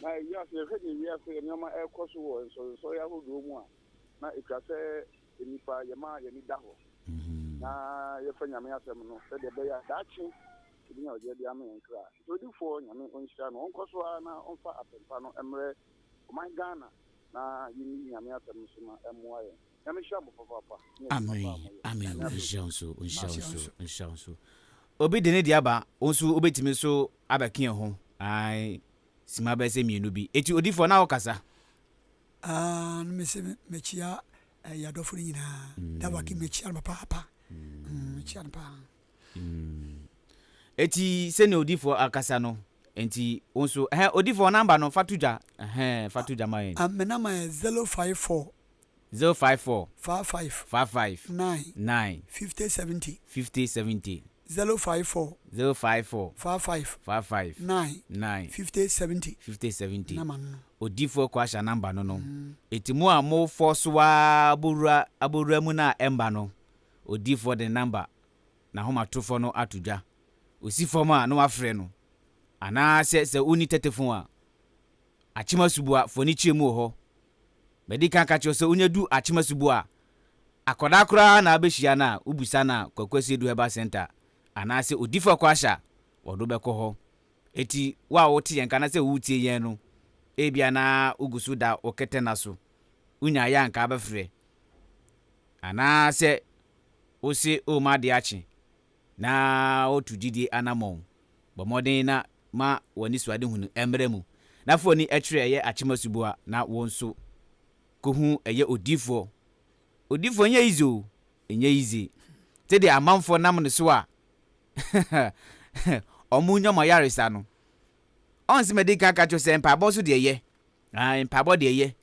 Na wiase yɛhwɛ ne wiase nneɛma ɛrekɔ so wɔ nsɔrensɔre ahodoɔ mu a, na etwa sɛ nnipa yɛma yɛni da hɔ na yɛfa Nyame asɛm no sɛdeɛ ɛbɛyɛ a daakye ebi nya ɔgye de ama yɛn kra. Nti odifoɔ Nyame ɔnhyira no, ɔnkɔ so ara na ɔmfa asɛmpa no mmerɛ ɔman Ghana na yɛnni Nyame asɛm no so na ɛmmoa yɛn. Nyame nhyira mo papaapa ne adwuma pa a Amen. moyɛ. Amen. Nyame asomdwe. Nhyira wo nso, nhyira wo Nhyira wo nso, nso. nhyira wo nso. Obi de ne deɛ aba, wo nso wobɛtumi nso abɛka yɛn ho. Ae. Sima bɛyɛ sɛ mmienu bi. Eti odifoɔ na wokasa? Ah, no mese mekyia eh, yɛadɔfo no nyinaa. Mm. Dabaki mekyia no papaapa. Mm, mekyia no paa. Mm. Eti sɛnea odifoɔ akasa no, nti wo nso, ɛhɛn, odifoɔ namba no fa to dwa, ɛhɛn, fa to dwa ma yɛn. Ah, me namba yɛ 054. 054. 55. 55. 9. 9. 50 70. 50 70. 054. 054. 55. 55. 9. 9. 50 70. 50 70. Namba no. Odifoɔ Kwasha namba no no. Eti mo a mo fɔ so ara abɔwura abɔwura mu no a ɛmba no, odifoɔ de ne namba, n'ahomatorofɔ no ato dwa. Osi fam a na wafrɛ no. Anaasɛ sɛ wonni tɛtɛfon a, Akyem Asuboa foɔ ani kyerɛ mu wɔ hɔ. Madi kan aka kyerɛ wo sɛ wonya du Akyem Asuboa a, akwadaa koraa na wobɛhyia no a, wobisa no a, Kwaku Asiedu Herbal Centre anaasɛ Odifoɔ Kwasha a, wɔde wo bɛkɔ hɔ. Enti wo a wote yɛn nka anaasɛ woretie yɛn no, ebia na wogu so da wo kɛtɛ nna so. Wonyaeɛ a anka wobɛfrɛ. Anaasɛ wose worema adeɛ akye na wotu gyidie anammɔn. Bɔ mmɔden na ma w'anisoadehunu mmra mu, na fa w'ani kyerɛ ɛyɛ Akyem Asuboa na wo nso kɔhu ɛyɛ odiyifoɔ. Odiyifoɔ ɛnyɛ easy o, ɛnyɛ easy. Sɛdeɛ amanfoɔ nam ne so a wɔn nya wɔn ayaresa no. Ɔn sɛ madi kan aka kyerɛ sɛ mpaebɔ nso deɛ yɛ. Ah, mpaebɔ deɛ yɛ.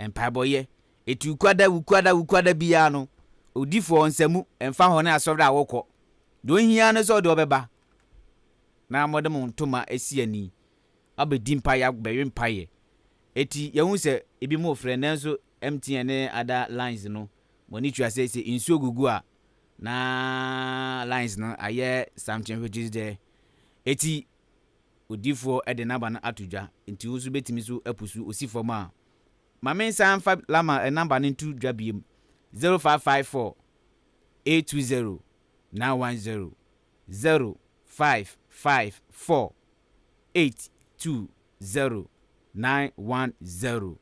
Mpaebɔ yɛ. Eti wukuada, wukuada, wukuada biara no, odifoɔ nsamu, ɛmfa ho ne asɔre a wokɔ. Deɛ ohia ne sɛ ɔde ɔbɛba na mode mo ntoma asi ani abɛdi mpaeɛ, abɛwe mpaeɛ. Eti yɛhu sɛ ebi mo frɛ nanso MTN ne other lines no, mo ani tua sɛ sɛ nsuo gugu a, na lines no ayɛ something which is there. Eti odifoɔ de naba no ato dwa, nti wo nso bɛtumi so apusu osi fam a. Ma me nsan mfa lama eh, number no nto dwa biem, 0554 820 910, 0554 820 910,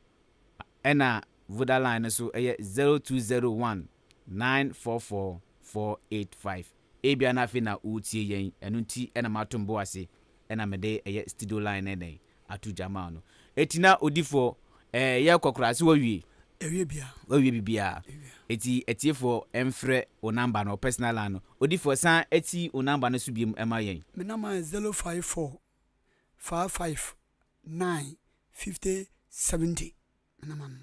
ɛna Voda line no so yɛ 0201 944 485. Ebia na afei na woretie yɛn, ɛno nti na mato me bo ase na mede ɛyɛ studio line no dɛn ato dwa ma wo no. Eti na odifoɔ, ɛɛ yɛrekɔ koraa, so wawie? Yɛawie biara. Wawie biribiara. Eti atiefoɔ mfrɛ wo number no, wo personal line no. Odifoɔ, san ti wo number no so biom ma yɛn. Me number yɛ 054 55 9 50 70. Me number no.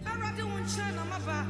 Awurade wo nkyɛn na maba.